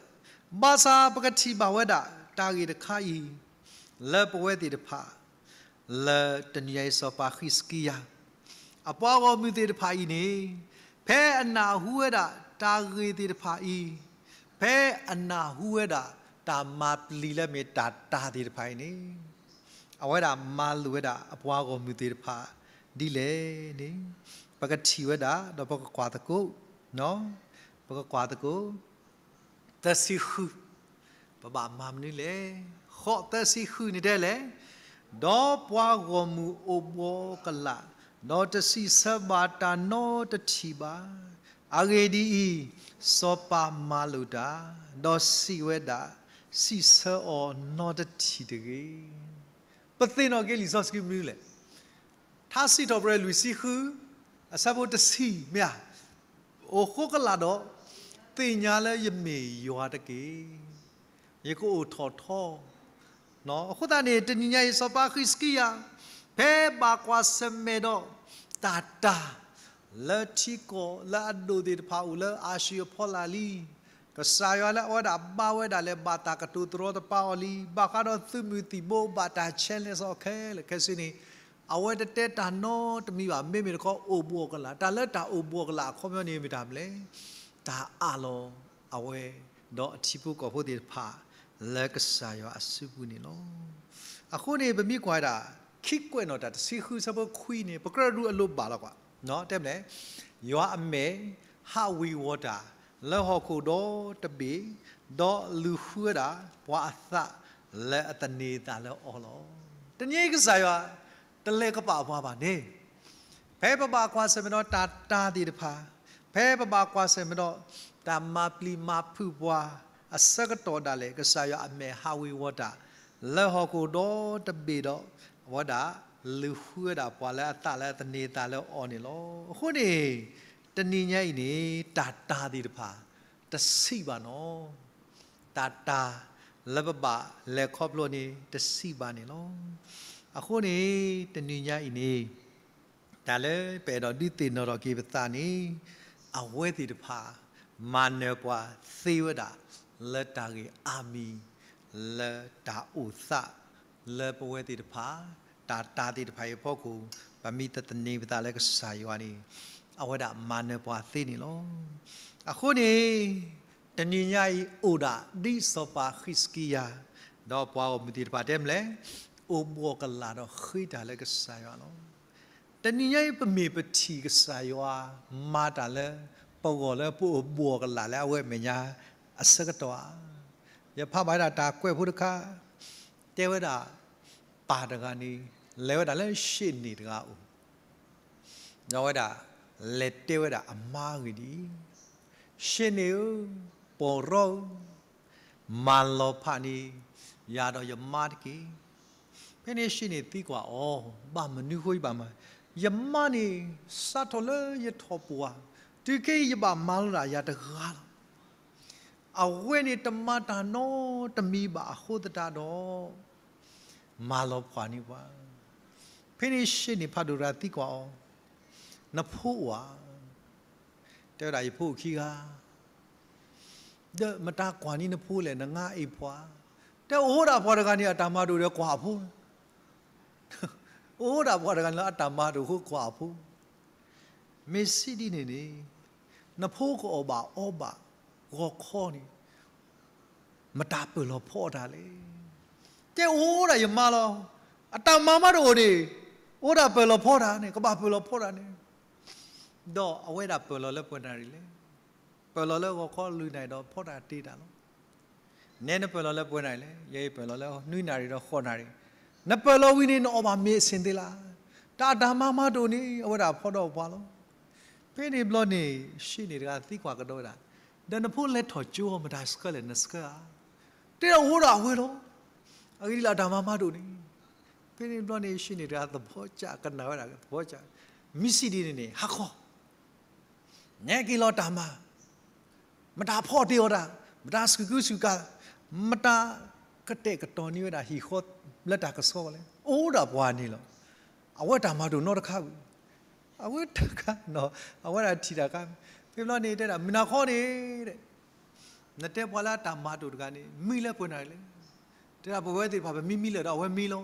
ဘၣ်ဆၣ်ပကထံၣ်ဘၣ်ဝဲဒၣ် တၢ်ဂ့ၢ်တခါအံၤ လၢပဝဲသ့ၣ်တဖၣ် လၢတနံၤညါအံၤ စီၤပၤဃံးစကံယၤ အပှၤဂီၢ်မုၢ်သ့ၣ်တဖၣ်အံၤန့ၣ် ဖဲအနၢ်ဟူဝဲဒၣ်တၢ်ဂ့ၢ်သ့ၣ်တဖၣ်အံၤ, ဖဲအနၢ်ဟူဝဲဒၣ် တၢ်မၤပျံၤလၢမ့ၢ်တၢ်တၤသ့ၣ်တဖၣ်အံၤန့ၣ် အဝဲဒၣ်မၤလိာ်ဝဲဒၣ်အပှၤဂီၢ်မုၢ်သ့ၣ်တဖၣ်ဒ်လဲၣ်န့ၣ် ပကထံၣ်ဝဲဒၣ် ဒီးပကကွၢ်သကိး, ပကကွၢ်သကိး သၢဆံဃု, ပဘၣ်မၤမနုၤလဲၣ်. ဃိးသၢဆံဃုန့ၣ်တဲလဲၣ်, ဒီးပှၤဂီၢ်မုၢ်အိၣ်ဘှီၣ်ကလာ်, ဒီးတစံးဆၢဘၣ်တၢ်နီတထံၣ်ဘၣ်. အဂ့ၢ်ဒ်အံၤ, စီၤပၤမၤလိာ်တၢ်, ဒီးစံးဝဲဒၣ်, စံးဆၢအီၤနီတထံၣ်တဂ့ၤ. ပသ့ၣ်နီၣ်က့ၤလံာ်စီဆှံမနုၤလဲၣ်. ထါစံးထီၣ်ပတြၢၤလွံၢ်ဆံဃု အဆၢဖိတဆံ မ့ၢ်ဧါ, အိၣ်ဃိကလာ်ဒီး သ့ၣ်ညါလၢယမ့ၢ်ယွၤတက့ၢ်. ယကအိၣ်ထီၣ်ထီ. အဃိသတးန့ၣ် တနံၤညါအံၤ စီၤပၤဃံးစကံယၤ ဖဲဘၣ်ကွၢ်ဆၢၣ်မဲာ်ဒီး တၢ်တၤ လၢထံကီၢ်လၢအဒိၣ်သ့ၣ်တဖၣ်အိၣ်လၢအၤၡူၢ်အဖီလာ်လံ. ကစၢ်ယွၤလၢအဝဲဒၣ်ဘါဝဲဒၣ်လဲာ် ဘၣ်တၢ်ကတိၤတရီတပါအီၤလံ. ဘၣ်ဃးဒီးသုးမုၢ်သံၣ်ဘိ ဘၣ်တၢ် challenge အီၤခဲလၢာ်ခဲဆ့န့ၣ် အဝဲတတဲတၢ်နီတမံၤဘၣ်. မ့မ့ၢ်တခီအိၣ်ဘှီၣ်ကလာ်, တၢ်လၢတၢ်အိၣ်ဘှီၣ်ကလာ်အခီပညီန့ၣ်မ့ၢ်တၢ်မနုၤလဲၣ်. တၢ်အးလီၤအဝဲ ဒီးအထံဖိကီၢ်ဖိသ့ၣ်တဖၣ် လၢကစၢ်ယွၤအစုပူၤန့ၣ်လီၤ. အဃိန့ၣ် ပမ့ၢ်ကွၢ်ဒၣ် ခံကွဲးနီၣ်တၢ်တဆံဃုဆၢဖိခွံန့ၣ် ပကြၢးဒုးအလိၤဘၣ်လီၤကွၢ်, တဲမလဲၣ်, ယွၤအမဲာ်ဟးဝ့ၤဝီၤတၢ် လၢဟီၣ်ခိၣ်ဒီတဘ့ၣ်, ဒီးလူၤဃုဝဲဒၣ်ပှၤအသးလၢအသန့ၤအသးလၢအီၤလီၤ. တနံၤအံၤကစၢ်ယွၤ တလဲၤကပာ်အပှၤဘၣ်န့ၣ် ဖဲပဘၣ်ကွၢ်ဆၢၣ်မဲာ်ဒီးတၢ်တၤသ့ၣ်တဖၣ်, ဖဲပဘၣ်ကွၢ်ဆၢၣ်မဲာ်ဒီး တၢ်မၤပျံၤမၤဖုးပှၤအဆၢကတီၢ်ဒၣ်လဲာ် ကစၢ်ယွၤအမဲာ်ဟးဝ့ၤဝီၤတၢ် လၢဟီၣ်ခိၣ်ဒီတဘ့ၣ်ဒီး အဝဲဒၣ်လူၤဃုဝဲဒၣ်ပှၤလၢအသးလၢအသန့ၤအသးလၢအီၤန့ၣ်လီၤ. အဃိန့ၣ် တနံၤညါအံၤန့ၣ် တၢ်တၤသ့ၣ်တဖၣ် တဆံးဘၣ်နီၤ. တၢ်တၤလၢပဘၣ်လဲၤခီဖျိန့ၣ် တဆံးဘၣ်န့ၣ်လီၤ. အဃိန့ၣ် တနံၤညါအံၤန့ၣ် တၢ်လၢပအဲၣ်ဒိးဒုးသ့ၣ်နီၣ်ထီၣ်က့ၤပသးန့ၣ် အဝဲသ့ၣ်တဖၣ် မၤနၢၤပှၤသ့ဝဲဒၣ် လၢတၢ်ဂ့ၢ်အါမံၤ လၢတၢ်အိၣ်သး လၢပဝဲသ့ၣ်တဖၣ် တၢ်တၤသ့ၣ်တဖၣ်အံၤအဖီခိၣ် ပမ့ၢ်တသန့ၤပသးလၢကစၢ်ယွၤန့ၣ် အဝဲဒၣ်မၤနၢၤပှၤသ့န့ၣ်လီၤ. အဃိန့ၣ် တနံၤညါအံၤအိၣ်ဒၣ်ဒ်စီၤပၤဃံးစကံယၤ ဒီးပှၤဂီၢ်မုၢ်သ့ၣ်တဖၣ်တဲမလဲၣ်, အိၣ်ဘှီၣ်ကလာ်ဒီးဃ့တၢ်လၢကစၢ်ယွၤလီၤ. တနံၤညါအံၤပမ့ၢ်ပထံၣ်ကစၢ်ယွၤ မၤတၢ်လၢ ပဂီၢ်လၢပအိၣ်ဘှီၣ်ကလာ်လၢအဝဲအမဲာ်ညါအဆၢကတီၢ်ဧါ. ယဖးဘၣ်ဝဲဒၣ်တၢ်ကွဲးဖိတခါ တဲဝဲဒၣ် ပၢ်တဂၤန့ၣ် လဲၤဝဲဒၣ်လၢရှ့ၣ်န့ၣ်တဂၤအအိၣ် ဒီးဝဲဒၣ် လဲၤတဲဝဲဒၣ်အမါအဂ့ၢ်ဒ်အံၤ, ရှ့ၣ်န့ၣ်ဧၢ, ပီၢ်ရီဧၢ, မၤလီၤဖးန့ၢ်ယၤဒီးယမါတက့ၢ်. ဖဲန့ၣ်ရှ့ၣ်န့ၣ်သံကွၢ်အီၤ, ဘၣ်မနုၤဃိယဘၣ်မၤ, ယမါန့ၣ် စးထီၣ်လၢယထီၣ်ပှၢ်, တုၤခဲအံၤယဘၣ်မၤလိဒၣ်ယၤတဂၤလီၤ. အဝဲန့ၣ်တမၤတၢ်နီတမံၤဘၣ်အဃိသတးဒီး မၤလီၤဖးန့ၢ်ပှၤ. ဖဲန့ၣ်ရှ့ၣ်န့ၣ်ဖးဒိၣ်တဂၤသံကွၢ်အီၤ, နဖိအိၣ်ဧါ, တဲဝဲဒၣ် ယဖိအိၣ်ခံဂၤ, ဒီးမတၤကွၢ်န့ၢ်နဖိလဲၣ်, နငါအ့ၣ်ပှၤ, တဲအိၣ်ဒၣ်ပှၤတဂၤန့ၣ်အတၢ်မၤတအိၣ်ဒီးကွၢ်အဖိ, အိၣ်ဒၣ်ပှၤတဂၤန့ၣ်လၢအတၢ်မၤတအိၣ်အဃိကွၢ်အဖိ, မ့ၢ်စံးဒ်န့ၣ်န့ၣ်, နဖိကအီၣ်ဘၣ်အီဘၣ်ဂီၤခီန့ၣ် မတၤပၢၢ်လီၤဖီအီၣ်တၢ်လဲၣ်. တဲအိၣ်ဒၣ်ယမါလီၤ, အတၢ်မၤမးတအိၣ်န့ၣ်, အိၣ်ဒၣ်ပၢၢ်လီၤဖီတၢ်န့ၣ်, ကဘၣ်ပၢၢ်လီၤဖီတၢ်န့ၣ်, ဒီးအဝဲဒၣ်ပၢၢ်လီၤလၢပှဲၤနၣ်ရံၣ်လဲၣ်. ပၢၢ်လီၤလၢဂီၤခီလွံၢ်နၣ်ရံၣ်ဒီးဖီတၢ်တ့တၢ်လီၤ. နဲနပၢၢ်လီၤလၢပှဲၤနၣ်ရံၣ်လဲၣ်, ယအံၤပၢၢ်လီၤလၢနွံနၣ်ရံၣ်ဒီးဃိးနၣ်ရံၣ်, နပၢၢ်လီၤဝံၤန့ၣ် နအီၣ်ဘၣ်မ့ၤအဆ့ၣ်သ့လၢ်. တၢ်အတၢ်မၤမးတအိၣ်န့ၣ် အဝဲဒၣ်ဖီဒီးပှၤလီၤ. ဖဲန့ၣ်ဘျီန့ၣ် ရှ့ၣ်န့ၣ်တဂၤသံကွၢ်ကဒီးဝဲဒၣ်, ဒီးနဖိလဲၤထီၣ်ကၠိမတၤဆှၢလဲၣ် နဆှၢဧါ. တဲဒၣ်အိၣ်ဒၣ်အဝဲလီၤ. အဂ့ၢ်ဒ်လၢအတၢ်မၤမးတအိၣ်န့ၣ်, ဖဲန့ၣ်ဘျီန့ၣ် ရှ့ၣ်န့ၣ်တဂၤသဘီကၢ်ကနၣ်ဝဲဒၣ်သဘီကၢ်, မ့ၢ်စံးဒ်န့ၣ်န့ၣ် ဟးခီ နဲက့ၤလီၤတၢ်မၤ, မတၤဖီတ့အီၣ်တၢ်, မတၤစူၢ်က့ၤစူၢ်ကါ, မတၤကတဲာ်ကတီၤန့ၢ်ဝဲဒၣ်ဟံၣ်ဃီလၢတၢ်ကစီၣ်လဲၣ်, အိၣ်ဒၣ်ပှၤန့ၣ်လီၤ. အဝဲတၢ်မၤတအိၣ်နီတခါဘၣ်. အဝဲတခါ, အဝဲဒၣ်ထံၣ်တၢ်ခါ, ဖဲဘျီန့ၣ်တဲဒၣ် မုၢ်နၤခီန့ၣ်, နတဲပှၤလၢအတၢ်မၤတအိၣ်တဂၤန့ၣ် မံလၢပှဲၤနၣ်ရံၣ်လဲၣ်. တဲဒၣ်ပဝဲသ့ၣ်တဖၣ်ပမံမံလၢာ်ဒီးအဝဲမံလီၤ.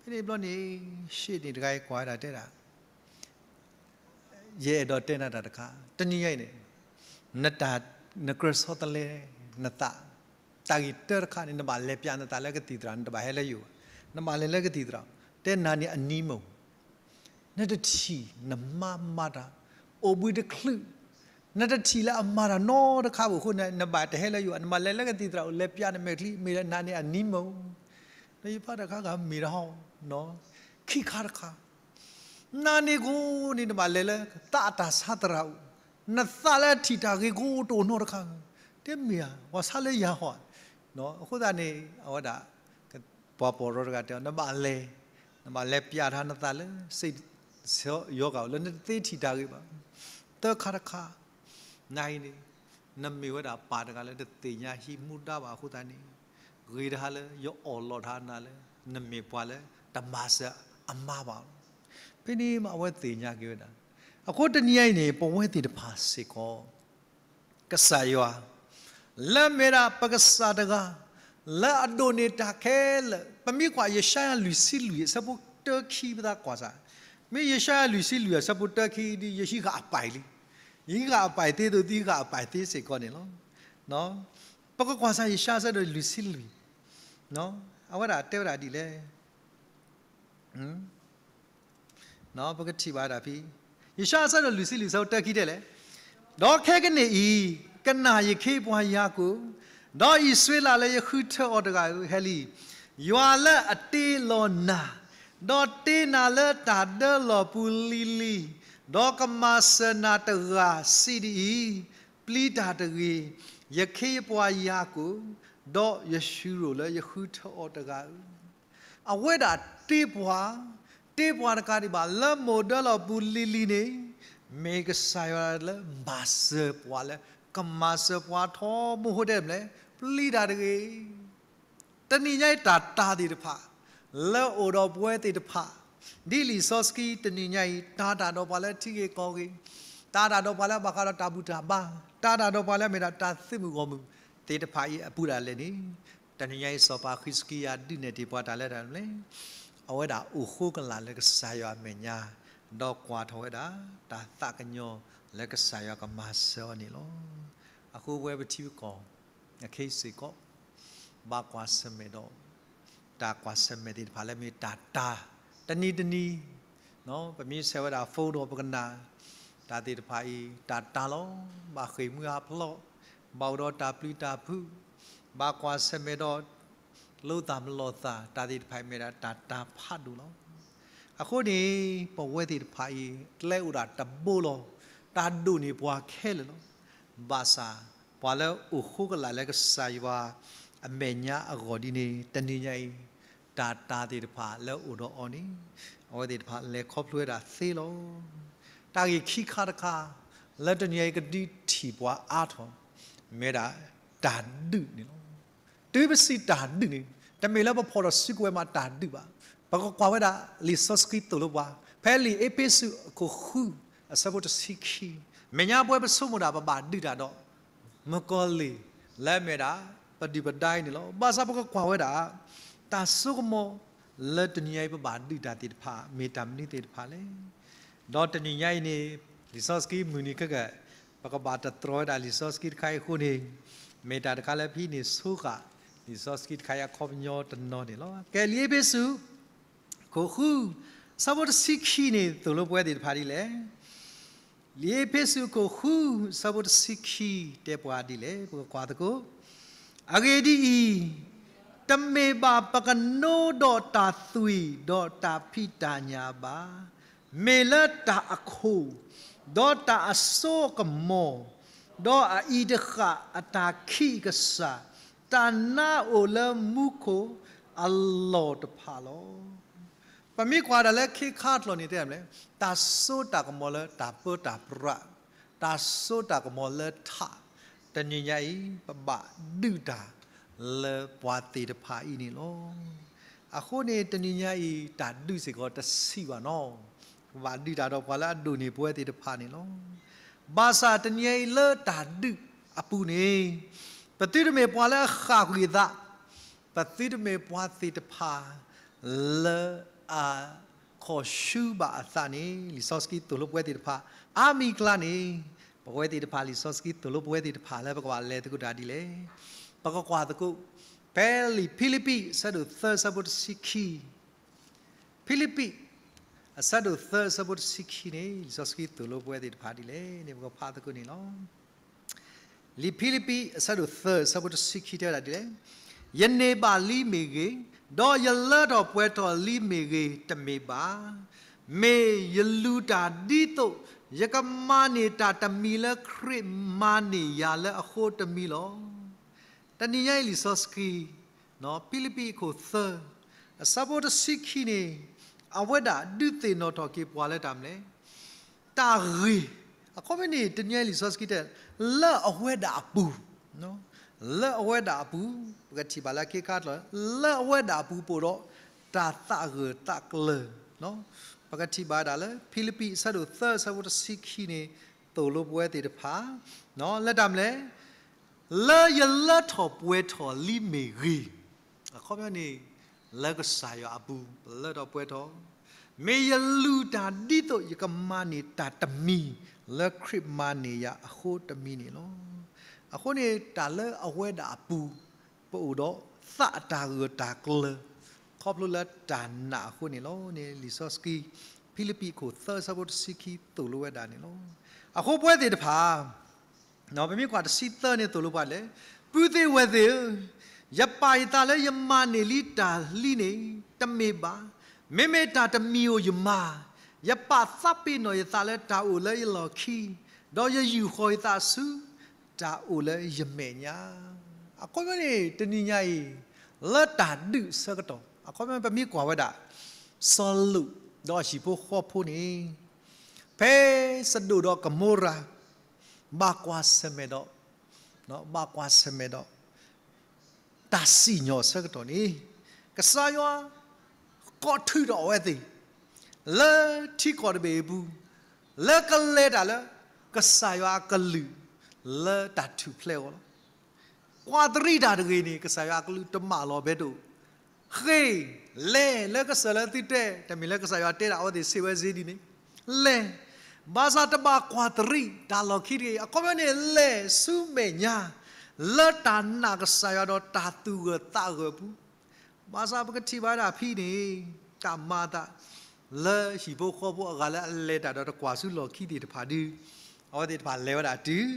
ဖဲန့ၣ်ဘျီန့ၣ် ရှ့ၣ်န့ၣ်တဂၤအံၤကွၢ်ဝဲဒၣ်တဲဒၣ် ယအဲၣ်ဒိးတဲနၤတၢ်တခါ, တနံၤညါအံၤန့ၣ်, နတၢ်, နကြၢးဆီတလဲနသး, တၢ်ဂ့ၢ်တၢတခါန့ၣ် နဘၣ်လဲၤပျးနသးလၢကသံၣ်သရၣ်, နတဘၣ်ဟဲလၢယအိၣ်ဘၣ်, နဘၣ်လဲၤလၢကသံၣ်သရၣ်, တဲနၤန့ၣ်အနံၤမုၢ် နတထံၣ်နမါမၤတၢ်, အိၣ်ဘှံးတချုး, နတထံၣ်လၢအမၤတၢ်နီတခါဘၣ်အဃိန့ၣ် နဘၣ်တဟဲလၢယအိၣ်, နဘၣ်လဲၤလၢကသံၣ်သရၣ်အိၣ် လဲၤပျးနမဲာ်ချံ, မ့ၢ်နၤန့ၣ်အနံၤမုၢ်, ဒီးယဖးတၢ်ခါဂၤမ့ၢ်တဟီ, ခံခါတခါ နၤန့ၣ်ကိးန့ၣ် နဘၣ်လဲၤလၢသးအတၢ်ဆါသရၣ်အိၣ်, နသးလၢအထံၣ်တၢ်ဂ့ၤကိးတအိၣ်နီတခါ, တဲမ့ၢ်ဧါ, ပှၤဆါလၢယၤဟီ, အဃိသတးန့ၣ် အဝဲဒၣ် ပှၤပီၢ်ရီတဂၤတဲအီၤ နဘၣ်လဲၤ, နဘၣ်လဲၤပျးထါနသးလၢ စ့ယီၤဂၤအိၣ်လၢနတသ့ထံၣ်တၢ်ဂ့ၤဘၣ်. သၢခါတခါ, နၤအံၤန့ၣ် နမ့ၢ်ဝဲဒၣ်ပၢ်တဂၤလၢတသ့ၣ်ညါဟံးမူဒါဘၣ်အဃိသတးန့ၣ်, ဂ့ၤတဟါလၢယအီၣ်လီၤတဟါနၤလၢ နမ့ၢ်ပှၤလၢတမၤစၢၤအမါဘၣ်လီၤ. ဖဲန့ၣ်မးအဝဲသ့ၣ်ညါက့ၤဝဲဒၣ်. အဃိတနံၤအံၤန့ၣ် ပဝဲသ့ၣ်တဖၣ်စ့ၢ်ကီး ကစၢ်ယွၤ လၢမ့ၢ်ဒၣ်ပကစၢ်တဂၤ လၢအဒိၣ်န့ၢ်တၢ်ခဲလၢာ်, ပမ့ၢ်ကွၢ်ယၡါယၤလွံၢ်ဆံလွံၢ်အဆၢဖိတၢခံပသးကွၢ်စၢ်, မ့ၢ်ယၡါယၤလွံၢ်ဆံလွံၢ်အဆၢဖိတၢခံဒ် ယဟံးဃာ်အပၢ်အံၤလံ, ယဟံးဃာ်အပၢ်အံၤသ့သိး သုဟံးဃာ်အပၢ်အံၤသ့စ့ၢ်ကီးန့ၣ်လီၤ. ပကကွၢ်စၢ်ယၡါယၤအဆၢဒိၣ်လွံၢ်ဆံလွံၢ်, အဝဲဒၣ်တဲဝဲဒၣ်ဒ်လဲၣ် ပကထံၣ်ဘၣ်ဒၣ်ဖဲ ယၡါယၤအဆၢဒိၣ်လွံၢ်ဆံလွံၢ်အဆၢဖိတၢခံဒ်လဲၣ်, ဒီးခဲကနံၣ်အံၤ, ကနၣ်ယခ့ပှၤယၤကိာ်, ဒီးအံၣ်စရ့လးလၢယဃုထၢအီၤတဂၤဧၢ, ဟဲလံ, ယွၤလၢအတ့လီၤနၤ, ဒီးတ့နၤလၢတၢ်ဒၢလီၢ်ပူၤလံၤလံၤ, ဒီးကမၤစၢၤနၤတဂၤစံးဒ်အံၤ, ပျံၤတၢ်တဂ့ၤ, ယခ့ယပှၤယၤကိာ်, ဒီးယၡူရိၣ်လၢယဃုထၢအီၤတဂၤဧၢ. အဝဲဒၣ်တ့ပှၤ, တ့ပှၤတကးဒံးဘၣ်လၢမိၢ်ဒၢလီၢ်ပူၤလံၤလံၤန့ၣ်, မ့ၢ်ကစၢ်ယွၤလၢမၤစၢၤပှၤလၢ ကမၤစၢၤပှၤထီဘိအဃိတဲမနုၤလဲၣ်, ပျံၤတၢ်တဂ့ၤ. တနံၤညါအံၤတၢ်တာ်သ့ၣ်တဖၣ် လၢအိၣ်ဒီးပဝဲသ့ၣ်တဖၣ်, ဒ်လံာ်စီဆှံတနံၤညါအံၤ တၢ်တာ်ဒီးပှၤလၢထံဂ့ၢ်ကီၢ်ဂ့ၢ်, တၢ်တာ်ဒီးပှၤလၢဘၣ်ဃးဒီးတၢ်ဘူၣ်တၢ်ဘါ, တၢ်တာ်ဒီးပှၤလၢမ့ၢ်ဒၣ်တၢ်သုးမုၢ်ဂီၢ်မုၢ်သ့ၣ်တဖၣ်အံၤအပူၤဒၣ်လဲာ်န့ၣ်, တနံၤညါအံၤစီၤပၤဃံးစကံယၤဒုးနဲၣ်တ့ၢ်ပှၤတၢ်လၢတၢ်မနုၤလဲၣ်, အဝဲဒၣ်အိၣ်ဃိကလာ်လၢကစၢ်ယွၤအမဲာ်ညါ, ဒီးကွၢ်ထီၣ်ဝဲဒၣ် တၢ်သးကညီၤလၢကစၢ်ယွၤကမၤစၢၤအီၤန့ၣ်လီၤ. အဃိပဝဲပထံပကီၢ် အခဲအံၤစ့ၢ်ကီး ဘၣ်ကွၢ်ဆၢၣ်မဲာ်ဒီး တၢ်ကွၢ်ဆၢၣ်မဲာ်သ့ၣ်တဖၣ်လၢမ့ၢ်တၢ်တာ်, တနံၤတနံၤ ပမ့ၢ်ဆဲးဝဲဒၣ် phone ဒီးပကနၣ် တၢ်သ့ၣ်တဖၣ်အံၤ တၢ်တာ်လီၤ. ဘၣ်ဃ့ၢ်မှံဟးဖျိး, ဘၣ်အိၣ်ဒီးတၢ်ပျံၤတၢ်ဖုး, ဘၣ်ကွၢ်ဆၢၣ်မဲာ်ဒီး လိာ်သးမလိာ်သး တၢ်သ့ၣ်တဖၣ်အံၤမ့ၢ်ဒၣ်တၢ်တာ်ဖးဒိၣ်လီၤ. အဃိန့ၣ် ပဝဲသ့ၣ်တဖၣ်အံၤ ကျဲအိၣ်ဒၣ်တဘိလီၤ. တၢ်ဒိၣ်န့ၢ်ပှၤခဲလၢာ်လီၤ. ဘၣ်ဆၣ် ပှၤလၢအိၣ်ဃိကလာ်လၢကစၢ်ယွၤအမဲာ်ညါအဂီၢ်ဒ်န့ၣ် တနံၤညါအံၤ တၢ်တာ်သ့ၣ်တဖၣ်လၢအိၣ်ဒီးအီၤန့ၣ် အဝဲသ့ၣ်တဖၣ်လဲၤခီဖျိဝဲဒၣ်သ့လီၤ. တၢ်ဂ့ၢ်ခံခါတခါ လၢတနံၤညါအံၤကဒုးထံၣ်ပှၤအါထီၣ် မ့ၢ်ဝဲဒၣ်တၢ်ဒုးန့ၣ်လီၤ. တုၤပစံးတၢ်ဒုးန့ၣ် တမ့ၢ်လၢပဖီၣ်ထီၣ်စုကဝဲၤမးတၢ်ဒုးဘၣ်. ပကကွၢ်ဝဲဒၣ်လံာ်စီဆှံသိၣ်လိပှၤ ဖဲလံာ်အ့းဖ့းစူးအခိၣ်ဃု အဆၢဖိတဆံခံ, မဲာ်ညါပဝဲပဆိကမိၣ်ဒၣ်ပဘၣ်ဒုးတၢ်ဒီး မုၣ်ကီၤလံၢ်လၢအမ့ၢ်ဒၣ် ပဒုၣ်ပဒါအံၤန့ၣ်လီၤ. ဘၣ်ဆၣ်ပကကွၢ်ဝဲဒၣ် တၢ်စိကမီၤလၢတနံၤညါအံၤ ပဘၣ်ဒုးတၢ်သ့ၣ်တဖၣ် မ့ၢ်တၢ်မနုၤသ့ၣ်တဖၣ်လဲၣ်. ဒီးတနံၤညါအံၤန့ၣ် လံာ်စီဆှံမုၢ်နံၤခဲကနံၣ် ပကဘၣ်တတြီၤဝဲဒၣ်လံာ်စီဆှံတခါအံၤအဃိန့ၣ်, မ့ၢ်တၢ်တခါလၢပဟံးန့ၢ်ဆိဃာ် လံာ်စီဆှံတခါအံၤအခီပညီတနီၤန့ၣ်လီၤ. ကဲ လံာ်အ့းဖ့းစူး ခိၣ်ဃု ဆၢဖိတဆံခံန့ၣ် သိၣ်လိပဝဲသ့ၣ်တဖၣ်ဒ်လဲၣ်. လံာ်အ့းဖ့းစူး ခိၣ်ဃု ဆၢဖိတဆံခံ တဲပှၤဒ်လဲၣ်, ပကကွၢ်သကိး. အဂ့ၢ်ဒ်အံၤ, တမ့ၢ်ဘၣ်ပကနိဒီးတၢ်သွံၣ်ဒီးတၢ်ဖံးတၢ်ညၣ်ဘၣ်, မ့ၢ်လၢတၢ်အခိၣ်, ဒီးတၢ်အစိအကမီၤ, ဒီးအအံၤတဃၣ်အတၢ်ခံးအကစၢ်, တၢ်နါအိၣ်လၢမူခိၣ်အလီၢ်တဖၣ်လီၤ. ပမ့ၢ်ကွၢ်ဒၣ်လၢခ့ခါအကျိၤန့ၣ် တဲမလဲၣ်, တၢ်စိတၢ်ကမီၤလၢတၢ်ပၢတၢ်ပြး, တၢ်စိတၢ်ကမီၤလၢထး, တနံၤညါအံၤ ပဘၣ်ဒုးတၢ်လၢပှၤသ့ၣ်တဖၣ်အံၤန့ၣ်လီၤ. အဃိန့ၣ် တနံၤညါအံၤ တၢ်ဒုးစ့ၢ်ကီးတဆံးဘၣ်နီၤ, ပဘၣ်ဒုးတၢ်ဒီးပှၤလၢအဒိၣ်န့ၢ်ပဝဲသ့ၣ်တဖၣ်န့ၣ်လီၤ. ဘၣ်ဆၣ်တနံၤညါအံၤလၢတၢ်ဒုးအပူၤန့ၣ်, ပသုတမ့ၢ်ပှၤလၢအဃၣ်ကွံာ်အသး, ပသုတမ့ၢ်ပှၤသ့ၣ်တဖၣ် လၢအခီၣ်ဆူဘၣ်အသးန့ၣ် လံာ်စီဆှံသိၣ်လိပဝဲသ့ၣ်တဖၣ် အါမံၤအကျါန့ၣ်, ပဝဲသ့ၣ်တဖၣ်လံာ်စီဆှံသိၣ်လိပဝဲသ့ၣ်တဖၣ်လၢပကဘၣ်လဲၤသကိးတၢ်ဒ်လဲၣ်. ပကကွၢ်သကိး ဖဲလံာ်ဖံလံးပံး အဆၢဒိၣ်သၢ အဆၢဖိတဆံခံ, ဖံလံးပံး အဆၢဒိၣ်သၢ အဆၢဖိတဆံခံန့ၣ် လံာ်စီဆှံသိၣ်လိပဝဲသ့ၣ်တဖၣ်ဒ်လဲၣ်န့ၣ် ပကဖးသကိးန့ၣ်လီၤ. လံာ်ဖံလံးပံး အဆၢဒိၣ်သၢ အဆၢဖိတဆံခံတဲဝဲဒၣ်ဒ်လဲၣ်, ယန့ၢ်ဘၣ်လံမ့ၢ်ဂ့ၤ, ဒီးယလၢထီၣ်ပှဲၤထီၣ်လံမ့ၢ်ဂ့ၤ တမ့ၢ်ဘၣ်, မ့ၢ်ယလူၤတၢ်ဒ်သိး ယကမၤန့ၢ်တၢ်တမံၤလၢခရံာ်မၤန့ၢ်ယၤလၢအဃိတမံၤလီၤ. တနံၤညါအံၤလံာ်စီဆှံ ဖံလံးပံးအခိၣ်သၢ အဆၢဖိတဆံခံန့ၣ် အဝဲဒၣ်ဒုးသ့ၣ်နီၣ်ထီၣ်က့ၤပှၤလၢတၢ်မနုၤလဲၣ်, တၢ်ဂ့ၤ, အခီပညီန့ၣ် တနံၤညါအံၤလံာ်စီဆှံတဲ လၢအဝဲဒၣ်အပူၤ, လၢအဝဲဒၣ်အပူၤ, ပကထံၣ်ဘၣ်လၢခ့ခါအကျိၤ လၢအဝဲဒၣ်အပူၤပအိၣ်ဒီး တၢ်သးဂၢၢ်သးကျၢၤ, ပကထံၣ်ဘၣ်ဝဲဒၣ်လၢ ဖံလံးပံးအဆၢဒိၣ်သၢ အဆၢဖိတဆံခံန့ၣ် သိၣ်လိပဝဲသ့ၣ်တဖၣ် လၢတၢ်မနုၤလဲၣ်, လၢယလၢထီၣ်ပှဲၤထီၣ်လံမ့ၢ်ဂ့ၤ, အခီပညီန့ၣ် လၢကစၢ်ယွၤအပူၤ ပလၢထီၣ်ပှဲၤထီၣ်, မ့ၢ်ယလူၤတၢ်ဒ်သိးယကမၤန့ၢ်တၢ်တမံၤ လၢခရံာ်မၤန့ၢ်ယၤအဃိတမံၤန့ၣ်လီၤ. အဃိန့ၣ် တၢ်လၢအဝဲဒၣ်အပူၤ ပအိၣ်ဒီးသးအတၢ်ဂၢၢ်တၢ်ကျၢၤ ခီဖျိလၢတၢ်နာ်အဃိန့ၣ်လီၤန့ၣ် လံာ်စီဆှံ ဖံလံးပံးအခိၣ်သၢ အဆၢဖိတဆံခံ သိၣ်လိဝဲဒၣ်န့ၣ်လီၤ. အဃိပဝဲသ့ၣ်တဖၣ် ပမ့ၢ်ကွၢ်တဆံသၢန့ၣ် သိၣ်လိပှၤလဲၣ်, ပုၢ်သ့ၣ်ဝဲၢ်သ့ၣ်ဧၢ, ယပာ်ယသးလၢယမၤန့ၢ်လံတၢ်လံန့ၣ် တမ့ၢ်ဘၣ်. မ့မ့ၢ်တၢ်တမံၤဧိၤယမၤ, ယပာ်သးပ့ၤနီၣ်ယသးလၢတၢ်အိၣ်လၢယလီၢ်ခံ, ဒီးယယူာ်ဃီၤယသးဆူ တၢ်အိၣ်လၢယမဲာ်ညါ. အခီပညီန့ၣ် တနံၤညါအံၤ လၢတၢ်ဒုးအဆၢကတီၢ် အခီပညီပမ့ၢ်ကွၢ်ဝဲဒၣ် စီၤလိာ်ဒီးအဟံၣ်ဖိဃီဖိန့ၣ် ဖဲစဒိၣ်ဒီးကမိရၤ ဘၣ်ကွၢ်ဆၢၣ်မဲာ်ဒီး ဘၣ်ကွၢ်ဆၢၣ်မဲာ်ဒီး တၢ်စံၣ်ညီၣ်အဆၢကတီၢ်န့ၣ် ကစၢ်ယွၤ ကိးထုးထီၣ်အဝဲသ့ၣ် လၢထံကီၢ်တဘ့ၣ်အပူၤ လၢကလဲၤတၢ်လၢ ကစၢ်ယွၤအကလုၢ် လၢတၢ်ထူၣ်ဖျဲးအဂီၢ်လီၤ. ကွၢ်တရံးတၢ်တဂ့ၤန့ၣ် ကစၢ်ယွၤအကလုၢ်တမၢလီၤဘဲဒိၣ်, ဃ့ၢ်, လဲၤလၢကစၢၢ်လၢသုတဲ, တမ့ၢ်လၢကစၢ်ယွၤတဲဒၣ်အဝဲသ့ၣ်စံးဝဲစ့ဒ်န့ၣ်, လဲၤ, ဘၣ်ဆၣ်တဘၣ်ကွၢ်တရံးတၢ်လီၢ်ခံတဂ့ၤ, အခီပညီန့ၣ် လဲၤဆူမဲာ်ညါ လၢတၢ်နာ်ကစၢ်ယွၤဒီးတၢ်သူၣ်ဂၢၢ်သးဂၢၢ်အပူၤ ဘၣ်ဆၣ်ပကထံၣ်ဘၣ်ဝဲဒၣ်ဖဲန့ၣ် တၢ်မၤအသး လၢဟံၣ်ဖိဃီဖိအဂၤလၢအလဲၤတၢ်ဒီးတကွၢ်ဆူလီၢ်ခံသ့ၣ်တဖၣ်ဒုး အဝဲသ့ၣ်တဖၣ်လဲၤဝဲဒၣ်တုၤ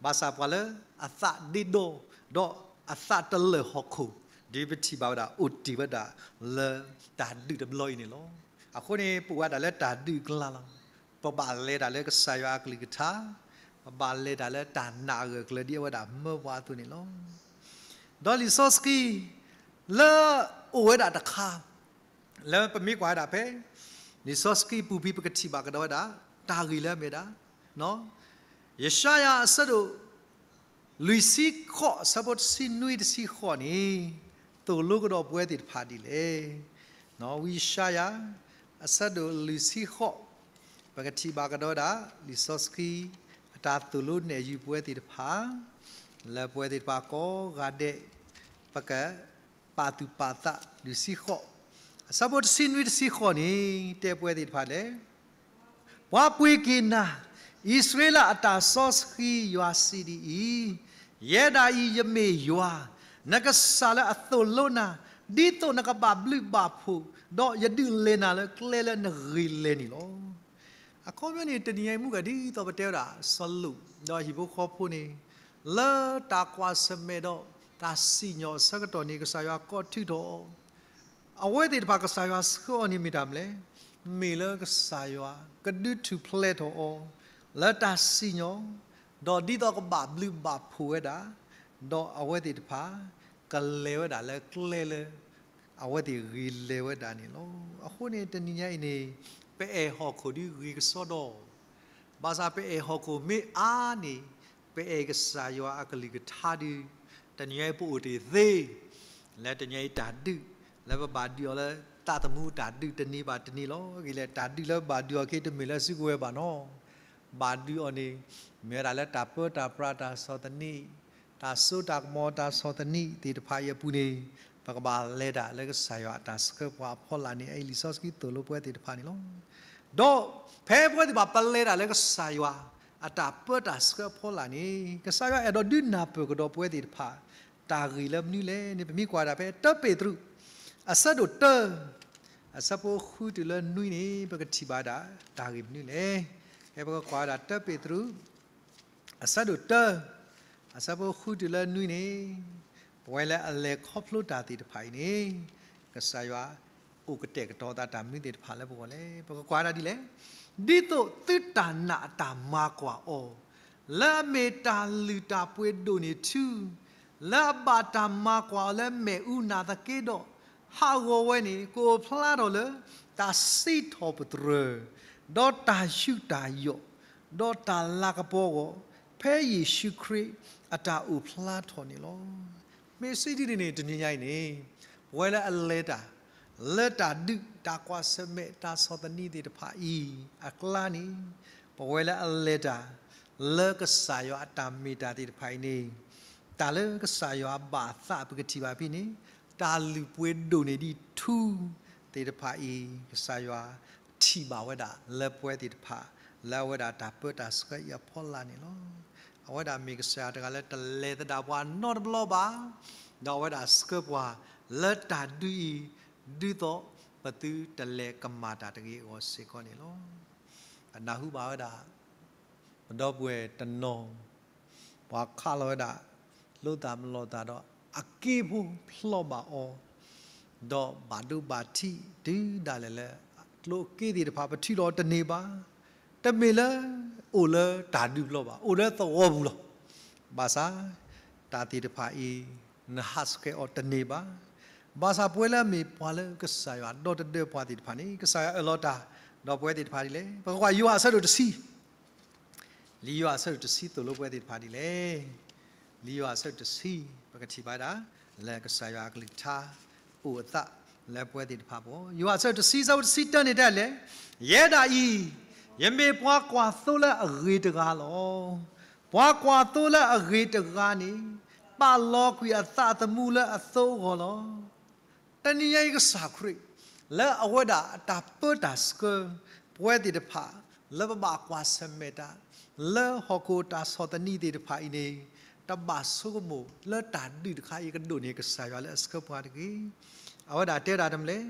ဘၣ်ဆၣ်ပှၤလၢအသးဒ့ဒီ ဒီးအသးတလၢာ်ဟီၣ်ခိၣ် ဒ်ပထံၣ်ဘၣ်ဝဲဒၣ်အိၣ်တ့ၢ်ဝဲဒၣ်လၢတၢ်ဒုးတဘျီအံၤန့ၣ်လီၤ. အဃိန့ၣ် ပအိၣ်ဝဲဒၣ်လၢတၢ်ဒုးအကျါလီၤ. ပဘၣ်လဲၤတၢ်လၢကစၢ်ယွၤအကလုၢ်ကထါ, ပဘၣ်လဲၤတၢ်လၢတၢ်နာ်အဂၢၢ်အကျၢၤဒ်အဝဲဒၣ်မၢပှၤအသိးန့ၣ်လီၤ. ဒီးလံာ်စီဆှံ လၢအိၣ်ဝဲဒၣ်တခါ လၢပမ့ၢ်ကွၢ်ဝဲဒၣ်ဖဲ လံာ်စီဆှံပူၤဖဲပကထံၣ်ဘၣ်ကဒီးဝဲဒၣ် တၢ်ဂ့ၢ်လၢအမ့ၢ်ဒၣ် ယၡါယၤအဆၢဒိၣ် လွံၢ်ဆံဃိး အဆၢဖိတဆံနွံတဆံဃိးန့ၣ် သိၣ်လိကဒီးပဝဲသ့ၣ်တဖၣ်ဒ်လဲၣ်. ဝံယၡါယၤ အဆၢဒိၣ်လွံၢ်ဆံဃိး, ပကထံၣ်ဘၣ်ကဒီးဝဲဒၣ် လံာ်စီဆှံ အတၢ်သိၣ်လိနဲၣ်ယုာ်ပဝဲသ့ၣ်တဖၣ်, လၢပဝဲသ့ၣ်တဖၣ်ကိးဂၤဒဲး, ပကပာ်သူၣ်ပာ်သးလွံၢ်ဆံဃိး, အဆၢဖိတဆံနွံတဆံဃိးန့ၣ် တဲပဝဲသ့ၣ်တဖၣ်လဲၣ် ပှၤပှ့ၤက့ၤနၤ, အံၣ်စရ့လးအတၢ်စီဆှံယွၤစံးဒ်အံၤ, ယဲဒၣ်အံၤယမ့ၢ်ယွၤ, နကစၢ်လၢအသိၣ်လိနၤ, ဒ်သိးနကဘၣ်ဘျုးဘၣ်ဖှိၣ်, ဒီးယဒုးလဲၤနၤလၢကျဲလၢနဂ့ၤလဲၤန့ၣ်လီၤ. အခီပညီန့ၣ် တနံၤညါအံၤမုၢ်ဂၤဒ်သိးပတဲဝဲဒၣ် စီၤလိာ် ဒီးဟံၣ်ဖိဃီဖိန့ၣ် လၢတၢ်ကွၢ်ဆၢၣ်မဲာ်ဒီး တၢ်စံၣ်ညီၣ်အဆၢကတီၢ်န့ၣ် ကစၢ်ယွၤကိးထုးထီၣ်အီၤ အဝဲသ့ၣ်တဖၣ်ကစၢ်ယွၤဆှၢအီၤန့ၣ်မ့ၢ်တၢ်မနုၤလဲၣ်, မ့ၢ်လၢကစၢ်ယွၤကဒုးထူၣ်ဖျဲးထီၣ်အီၤ လၢတၢ်စံၣ်ညီၣ်, ဒီးဒ်သိးကဘၣ်ဘျုးဘၣ်ဖှိၣ်ဝဲဒၣ်, ဒီးအဝဲသ့ၣ်တဖၣ် ကလဲၤဝဲဒၣ်လၢကျဲလၢ အဝဲသ့ၣ်ဂ့ၤလဲၤဝဲဒၣ်န့ၣ်လီၤ. အဃိန့ၣ် တနံၤညါအံၤန့ၣ် ပအဲၣ်ဟီၣ်ခိၣ်ဒ်ဂ့ၤကစီဒီ, ဘၣ်ဆၣ်ပအဲၣ်ဟီၣ်ခိၣ်မ့ၢ်အါန့ၣ် ပအဲၣ်ကစၢ်ယွၤအကလုၢ်ကထါဒုး, တနံၤညါအံၤပအိၣ်တ့ၢ်သ့, လၢတနံၤညါအံၤတၢ်ဒုး လၢပဘၣ်ဒုးအီၤလၢသးသမူတၢ်ဒုးတန့ၢ်ဘၣ်တန့ၢ်လီၤ. ဂ့ၤလဲၣ် တၢ်ဒုးလၢပဘၣ်ဒုးအီၤခဲအံၤတမ့ၢ်လၢစုကဝဲၤဘၣ်နီၤ, ဘၣ်ဒုးအီၤန့ၣ် မ့ၢ်ဝဲဒၣ်လၢတၢ်ပၢတၢ်ပြးတၢ်ဆီၣ်သနံး, တၢ်စိတၢ်ကမီၤတၢ်ဆီၣ်သနံးသ့ၣ်တဖၣ်အံၤအပူၤန့ၣ် ပကဘၣ်လဲၤတၢ်လၢကစၢ်ယွၤအတၢ်ဆှၢပှၤအဖီလာ်န့ၣ် အအံၤလံာ်စီဆှံသိၣ်လိပဝဲသ့ၣ်တဖၣ်န့ၣ်လီၤ. ဒီးဖဲပဝဲသ့ၣ်တဖၣ်ပလဲၤတၢ်လၢကစၢ်ယွၤအတၢ်ပၢတၢ်ဆှၢအဖီလာ်န့ၣ် ကစၢ်ယွၤအဲၣ်ဒိးဒုးနၢ်ပၢၢ်ကဒီးပဝဲသ့ၣ်တဖၣ် တၢ်ဂ့ၢ်လၢမနုၤလဲၣ်န့ၣ် ပမ့ၢ်ကွၢ်ဒၣ်ဖဲတၢပ့းတရူး အဆၢဒိၣ်တၢ အဆၢဖိဃုတုၤလၢနွံန့ၣ် ပကထံၣ်ဘၣ်ဒၣ်တၢ်ဂ့ၢ်မနုၤလဲၣ်. ဖဲပကကွၢ်ဝဲဒၣ်တၢပ့းတရူး အဆၢဒိၣ်တၢ အဆၢဖိဃုတုၤလၢနွံန့ၣ် ပဝဲလၢအလဲၤခီဖျိတၢ်သ့ၣ်တဖၣ်အံၤန့ၣ် ကစၢ်ယွၤအိၣ်ကတဲာ်ကတီၤသးတၢ်မနုၤသ့ၣ်တဖၣ်လၢပဂီၢ်လဲၣ်. ပကကွၢ်ဒၣ်ဒ်လဲၣ်, ဒ်သိးသုတၢ်နာ်အတၢ်မၤကွၢ်အီၤ လၢအမ့ၢ်တၢ်လုၢ်တၢ်ပှ့ၤဒိၣ်န့ၢ်ထူ, လၢအဘၣ်တၢ်မၤကွၢ်အီၤလၢမ့ၣ်အူနာ်သက့ဒီး, ဟးဂီၤဝဲန့ၣ် ကအိၣ်ဖျါထီၣ်လၢ တၢ်စံးထီၣ်ပတြၢၤ, ဒီးတၢ်ယူးတၢ်ယီၣ်, ဒီးတၢ်လၤကပီၤအဂီၢ်, ဖဲယ့ၣ်ၡူးခရံာ်အတၢ်အိၣ်ဖျါထီၣ်န့ၣ်လီၤ. မ့ၢ်စံးဒ်န့ၣ်န့ၣ် တနံၤညါအံၤန့ၣ် ပဝဲလၢအလဲၤတၢ် လၢတၢ်ဒုး တၢ်ကွၢ်ဆၢၣ်မဲာ် တၢ်ဆီၣ်သနံးသ့ၣ်တဖၣ်အံၤအကျါန့ၣ်, ပဝဲလၢအလဲၤတၢ် လၢကစၢ်ယွၤအတၢ်မ့ၢ်တၢ်သ့ၣ်တဖၣ်အံၤန့ၣ်, တၢ်လၢကစၢ်ယွၤဘၣ်သးပကထံၣ်ဘၣ်ဖဲန့ၣ်, တၢ်လုၢ်ပှ့ၤဒိၣ်န့ၢ်ဒံးထူသ့ၣ်တဖၣ်အံၤ ကစၢ်ယွၤထံၣ်ဘၣ်ဝဲဒၣ်လၢပဝဲသ့ၣ်တဖၣ် လၢအဝဲဒၣ်တၢ်ပၢတၢ်ဆှၢအံၤအဖီလာ်န့ၣ်လီၤ. အဝဲဒၣ်မ့ၢ်ကစၢ်ယွၤတဂၤလၢတလဲၤသဒၣ်ပှၤနီတဘျီဘၣ်, ဒီးအဝဲဒၣ်ဆှၢပှၤလၢတၢ်ဒုးအံၤ, ဒ်သိးပသုတလဲၤကမၣ်တၢ်တဂ့ၤအဂီၢ်စ့ၢ်ကီးန့ၣ်လီၤ. ပနၢ်ဟူဘၣ်ဝဲဒၣ် ပဒီပုၢ်ဝဲၢ်တနီၤ ပှၤခးလီၤဝဲဒၣ် လိာ်သးမလိာ်သးဒီး အက့ဖိဖျီဘၣ်အီၤ, ဒီးဘၣ်ဒိဘၣ်ထံးတုၤဒၣ်လဲာ်လၢ ကျိၣ်အက့သ့ၣ်တဖၣ် ပထုးလီၤတန့ၢ်ဘၣ်. တမ့ၢ်လၢအိၣ်လၢတၢ်ဒုးဘျီဘၣ်, အိၣ်လၢသဝီပူၤလီၤ. ဘၣ်ဆၣ် တၢ်သ့ၣ်တဖၣ်အံၤ နဟးဆှဲးအီၤတန့ၢ်ဘၣ်. ဘၣ်ဆၣ်ပဝဲလၢအမ့ၢ်ပှၤလၢကစၢ်ယွၤဒီတဒၢပှၤသ့ၣ်တဖၣ်န့ၣ် ကစၢ်ယွၤအၢၣ်လီၤတၢ် ဒီးပဝဲသ့ၣ်တဖၣ်ဒ်လဲၣ်. ပကကွၢ်ယိၤဟၣ်အဆၢဒိၣ်တဆံ လံာ်ယိၤဟၣ်အဆၢဒိၣ်တဆံသိၣ်လိပဝဲသ့ၣ်တဖၣ်ဒ်လဲၣ်. လံာ်ယိၤဟၣ်အဆၢဒိၣ်တဆံ ပကထံၣ်ဘၣ်ဒၣ် လၢကစၢ်ယွၤအကလုၢ်ကထါ အိၣ်အသးလၢပဝဲသ့ၣ်တဖၣ်အဂီၢ်. ယိၤဟၣ်အဆၢဒိၣ်တဆံ အဆၢဖိတဆံတၢန့ၣ်တဲလဲၣ်, ယဲဒၣ်အံၤ ယမ့ၢ်ပှၤကွၢ်သိလၢအဂ့ၤတဂၤလီၤ. ပှၤကွၢ်သိလၢအဂ့ၤတဂၤန့ၣ် ပာ်လီၤကွံာ်အသးသမူလၢအသိအဂီၢ်လီၤ. တနံၤညါအံၤကစၢ်ခရံာ် လၢအဝဲဒၣ်အတၢ်ပၢတၢ်ဆှၢ ပဝဲသ့ၣ်တဖၣ် လၢပဘၣ်ကွၢ်ဆၢၣ်မဲာ်တၢ် လၢဟီၣ်ခိၣ်တၢ်ဆီၣ်သနံးသ့ၣ်တဖၣ်အံၤန့ၣ် တဘၣ်ဆိကမိၣ်လၢတၢ်ဒုးတခါအံၤကဒိၣ်န့ၢ်ကစၢ်ယွၤလၢအဆှၢပှၤတဂ့ၤ. အဝဲဒၣ်တဲဒၣ်တမလဲၣ်,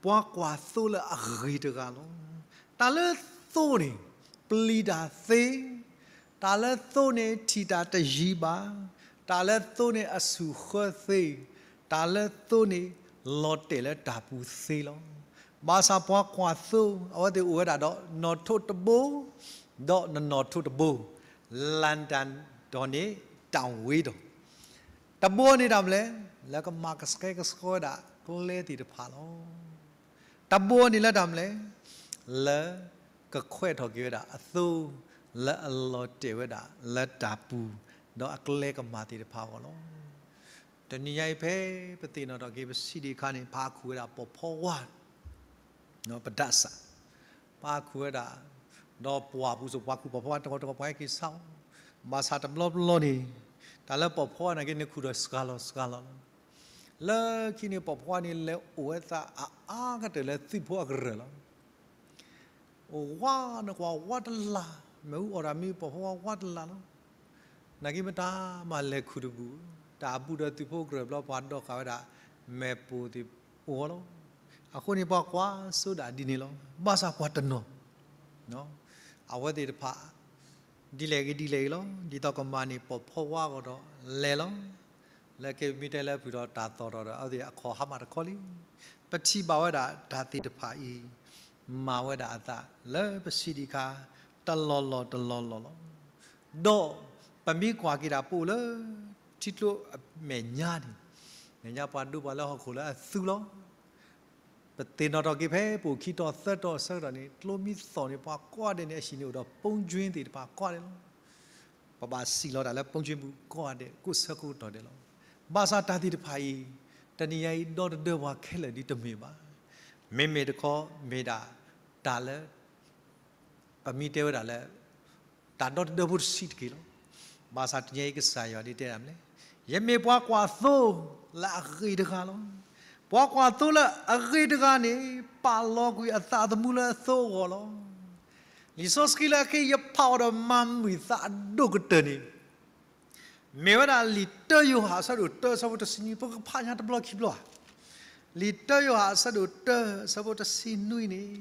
ပှၤကွၢ်သိလၢအဂ့ၤတဂၤလီၤ. တၢ်လၢသိန့ၣ် ပျံၤတၢ်သ့, တၢ်လၢသိန့ၣ်ထံၣ်တၢ်တယံၤဘၣ်, တၢ်လၢသိန့ၣ်အဆူၣ်ဃၢသ့, တၢ်လၢသိန့ၣ်လီၤတဲာ်လၢတၢ်ပူၤသ့လီၤ. ဘၣ်ဆၣ်ပှၤကွၢ်သိ အဝဲသ့ၣ်အိၣ်ဝဲဒၣ်ဒီးနီၣ်ထိးတဘိ, ဒီးနနီၣ်ထိးတဘိ, လၢတၢ်ဒီးန့ၣ်တၢ်ဝ့ဒီး တဘိန့ၣ်တၢ်မလဲၣ်, လၢကမၤကဆှဲကဆှီဝဲဒၣ်ကျဲသ့ၣ်တဖၣ်လီၤ. တဘိန့ၣ်လၢတၢ်မလဲၣ်, လၢကခွဲးထီၣ်က့ၤဝဲဒၣ်အသိ, လၢအလီၤတဲာ်ဝဲဒၣ်လၢတၢ်ပူၤ, ဒီးအကျဲကမၣ်သ့ၣ်တဖၣ်အဂီၢ်လီၤ. တနံၤညါအံၤဖဲပသ့ၣ်နီၣ်ထီၣ်က့ၤပဆံးဒံးအခါန့ၣ် ပဟးခူၣ်ဝဲဒၣ်ပိာ်ဖီဝါ ပဒၣ်စး, ပှၤခူၣ်ဝဲဒၣ်, ဒီးပှၢ်ပူၤစိၤ ပှၤခူၣ်ပိာ်ဖီဝါတဂီၤတဂီၤ ပှၤဟဲက့ၤဆါအီၤ, ဘၣ်ဆၣ်တဘျီဘျီန့ၣ်, တၢ်လၢပိာ်ဖီဝါနာ်က့ နခူၣ်ဒီးစှၤလီၤစှၤလီၤလီၤ. လၢခံန့ၣ် ပိာ်ဖီဝါန့ၣ် လဲၤအိၣ်ဝဲသးအါအါကတၢၢ်လၢသုးဖိအကရၢၢ်လီၤ. အိၣ်ဝါန့ၣ်ကွၢ်ဝါတလၤ, မ့ၣ်အူအီၣ်တၢ်မံ ပိာ်ဖီဝါဝါတလၤလီၤ. နာ်က့မတၤမၤလဲၤခူၣ်တဘူၣ်, တၢ်အဘူးဒီးသုးဖိကရၢၢ်ဘျီ ပှၤဒိးဃာ်ဝဲဒၣ် မဲာ်ပိာ်သ့ၣ်အိၣ်ဝဲလီၤ. အဃိန့ၣ် ပှၤကွၢ်စိဒၣ်ဒ်န့ၣ်လီၤ. ဘၣ်ဆၣ်ပှၤတနီၤ, အဝဲသ့ၣ်တဖၣ် ဒ်လဲၣ်ဂ့ၤဒ်လဲၣ်ဂ့ၤလီၤ. ဒ်သိးကမၤန့ၢ်ပိာ်ဖီဝါအဂီၢ်ဒီးလဲၤလီၤ. လၢကမ့ၢ်တဲလၢဖုၣ်ဒီးတၢ်သီၣ်ထီၣ်ဒီး အဝဲသ့ၣ်အခီၣ်ဟါမၢ်တခီလံ. ပထံၣ်ဘၣ်ဝဲဒၣ်တၢ်သ့ၣ်တဖၣ်အံၤ မၤဝဲဒၣ်အသးလၢပစံးဒံးခါ တလီၢ်လီၢ်တလီၢ်လီၢ်လီၤ. ဒီးပမ့ၢ်ကွၢ်က့ၤဒၣ်ပအိၣ်လၢ ထံကျိအမဲာ်ညါန့ၣ်, မဲာ်ညါပှၤဒိပှၤလၢဟီၣ်ခိၣ်လၢအသူလီၤ. ပသ့ၣ်နီၣ်ထီၣ်က့ၤဖဲပအိၣ်ခံတီၤသၢတီၤအဆၢကတီၢ်န့ၣ် ကျိမ့ၢ်သီၣ်န့ၣ် ပှၤကိးဂၤဒဲးန့ၣ် အဟံၣ်န့ၣ်အိၣ်ဒီး ပိကၠ့သ့ၣ်တဖၣ်ကိးဂၤဒဲးလီၤ. ပဘၣ်စံၣ်လီၤတၢ်လၢပိကၠ့ပူၤကိးဂၤဒဲး ကိးဆၢကိးကတီၢ်ဒဲးလီၤ. ဘၣ်ဆၣ်တၢ်သ့ၣ်တဖၣ်အံၤ တနံၤညါအံၤ ဒီတဒၢပှၤခဲလၢာ်ဒ်တမ့ၢ်ဘၣ်. မ့မ့ၢ်တခီ မ့ၢ်ဒၣ်တၢ်လၢ ပမ့ၢ်တဲဝဲဒၣ်လၢ တၢ်ဒီတဒၢဖိတဆံးတက့ၢ်လီၤ. ဘၣ်ဆၣ်တနံၤညါအံၤကစၢ်ယွၤဒ်တဲဒၣ်မ့ၢ်လဲၣ်, ယမ့ၢ်ပှၤကွၢ်သိလၢအဂ့ၤတဂၤလီၤ. ပှၤကွၢ်သိလၢအဂ့ၤတဂၤန့ၣ် ပာ်လီၤကွံာ်အသးသမူလၢအသိအဂီၢ်လီၤ. လံာ်စီဆှံလၢအခဲအံၤယဖးအီၤဒီးမၤမုာ်သးအဒိၣ်ကတၢၢ်န့ၣ် မ့ၢ်ဝဲဒၣ်လံာ်တၢယိၤဟၣ်အဆၢဒိၣ်တၢအဆၢဖိတဆံနွံ, ပကဖးညါတဘျီခံဘျီဧါ. လံာ်တၢယိၤဟၣ်အဆၢဒိၣ်တၢအဆၢဖိတဆံနွံန့ၣ်,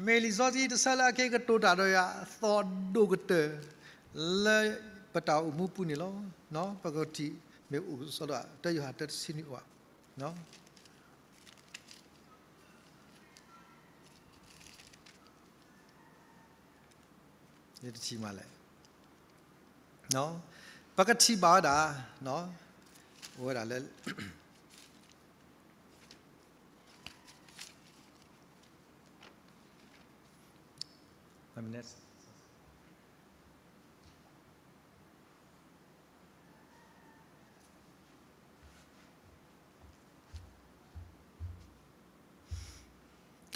မ့ၢ်လံာ်စီဆှံတဆၢလၢအခဲအံၤကတိၤတၢ်ဒီးယၤအသီဒိၣ်ကတၢၢ် လၢပတၢ်အိၣ်မူပူၤန့ၣ်လီၤ. ပကထံၣ်မ့ၢ်အိၣ်စီဒီး တၢယိၤဟၣ်တၢတဆံနွံအိၣ်ဧါ. ယတထံၣ်မးလဲၣ်. ပကထံၣ်ဘၣ်ဝဲဒၣ်, အိၣ်ဝဲဒၣ်လၢ တ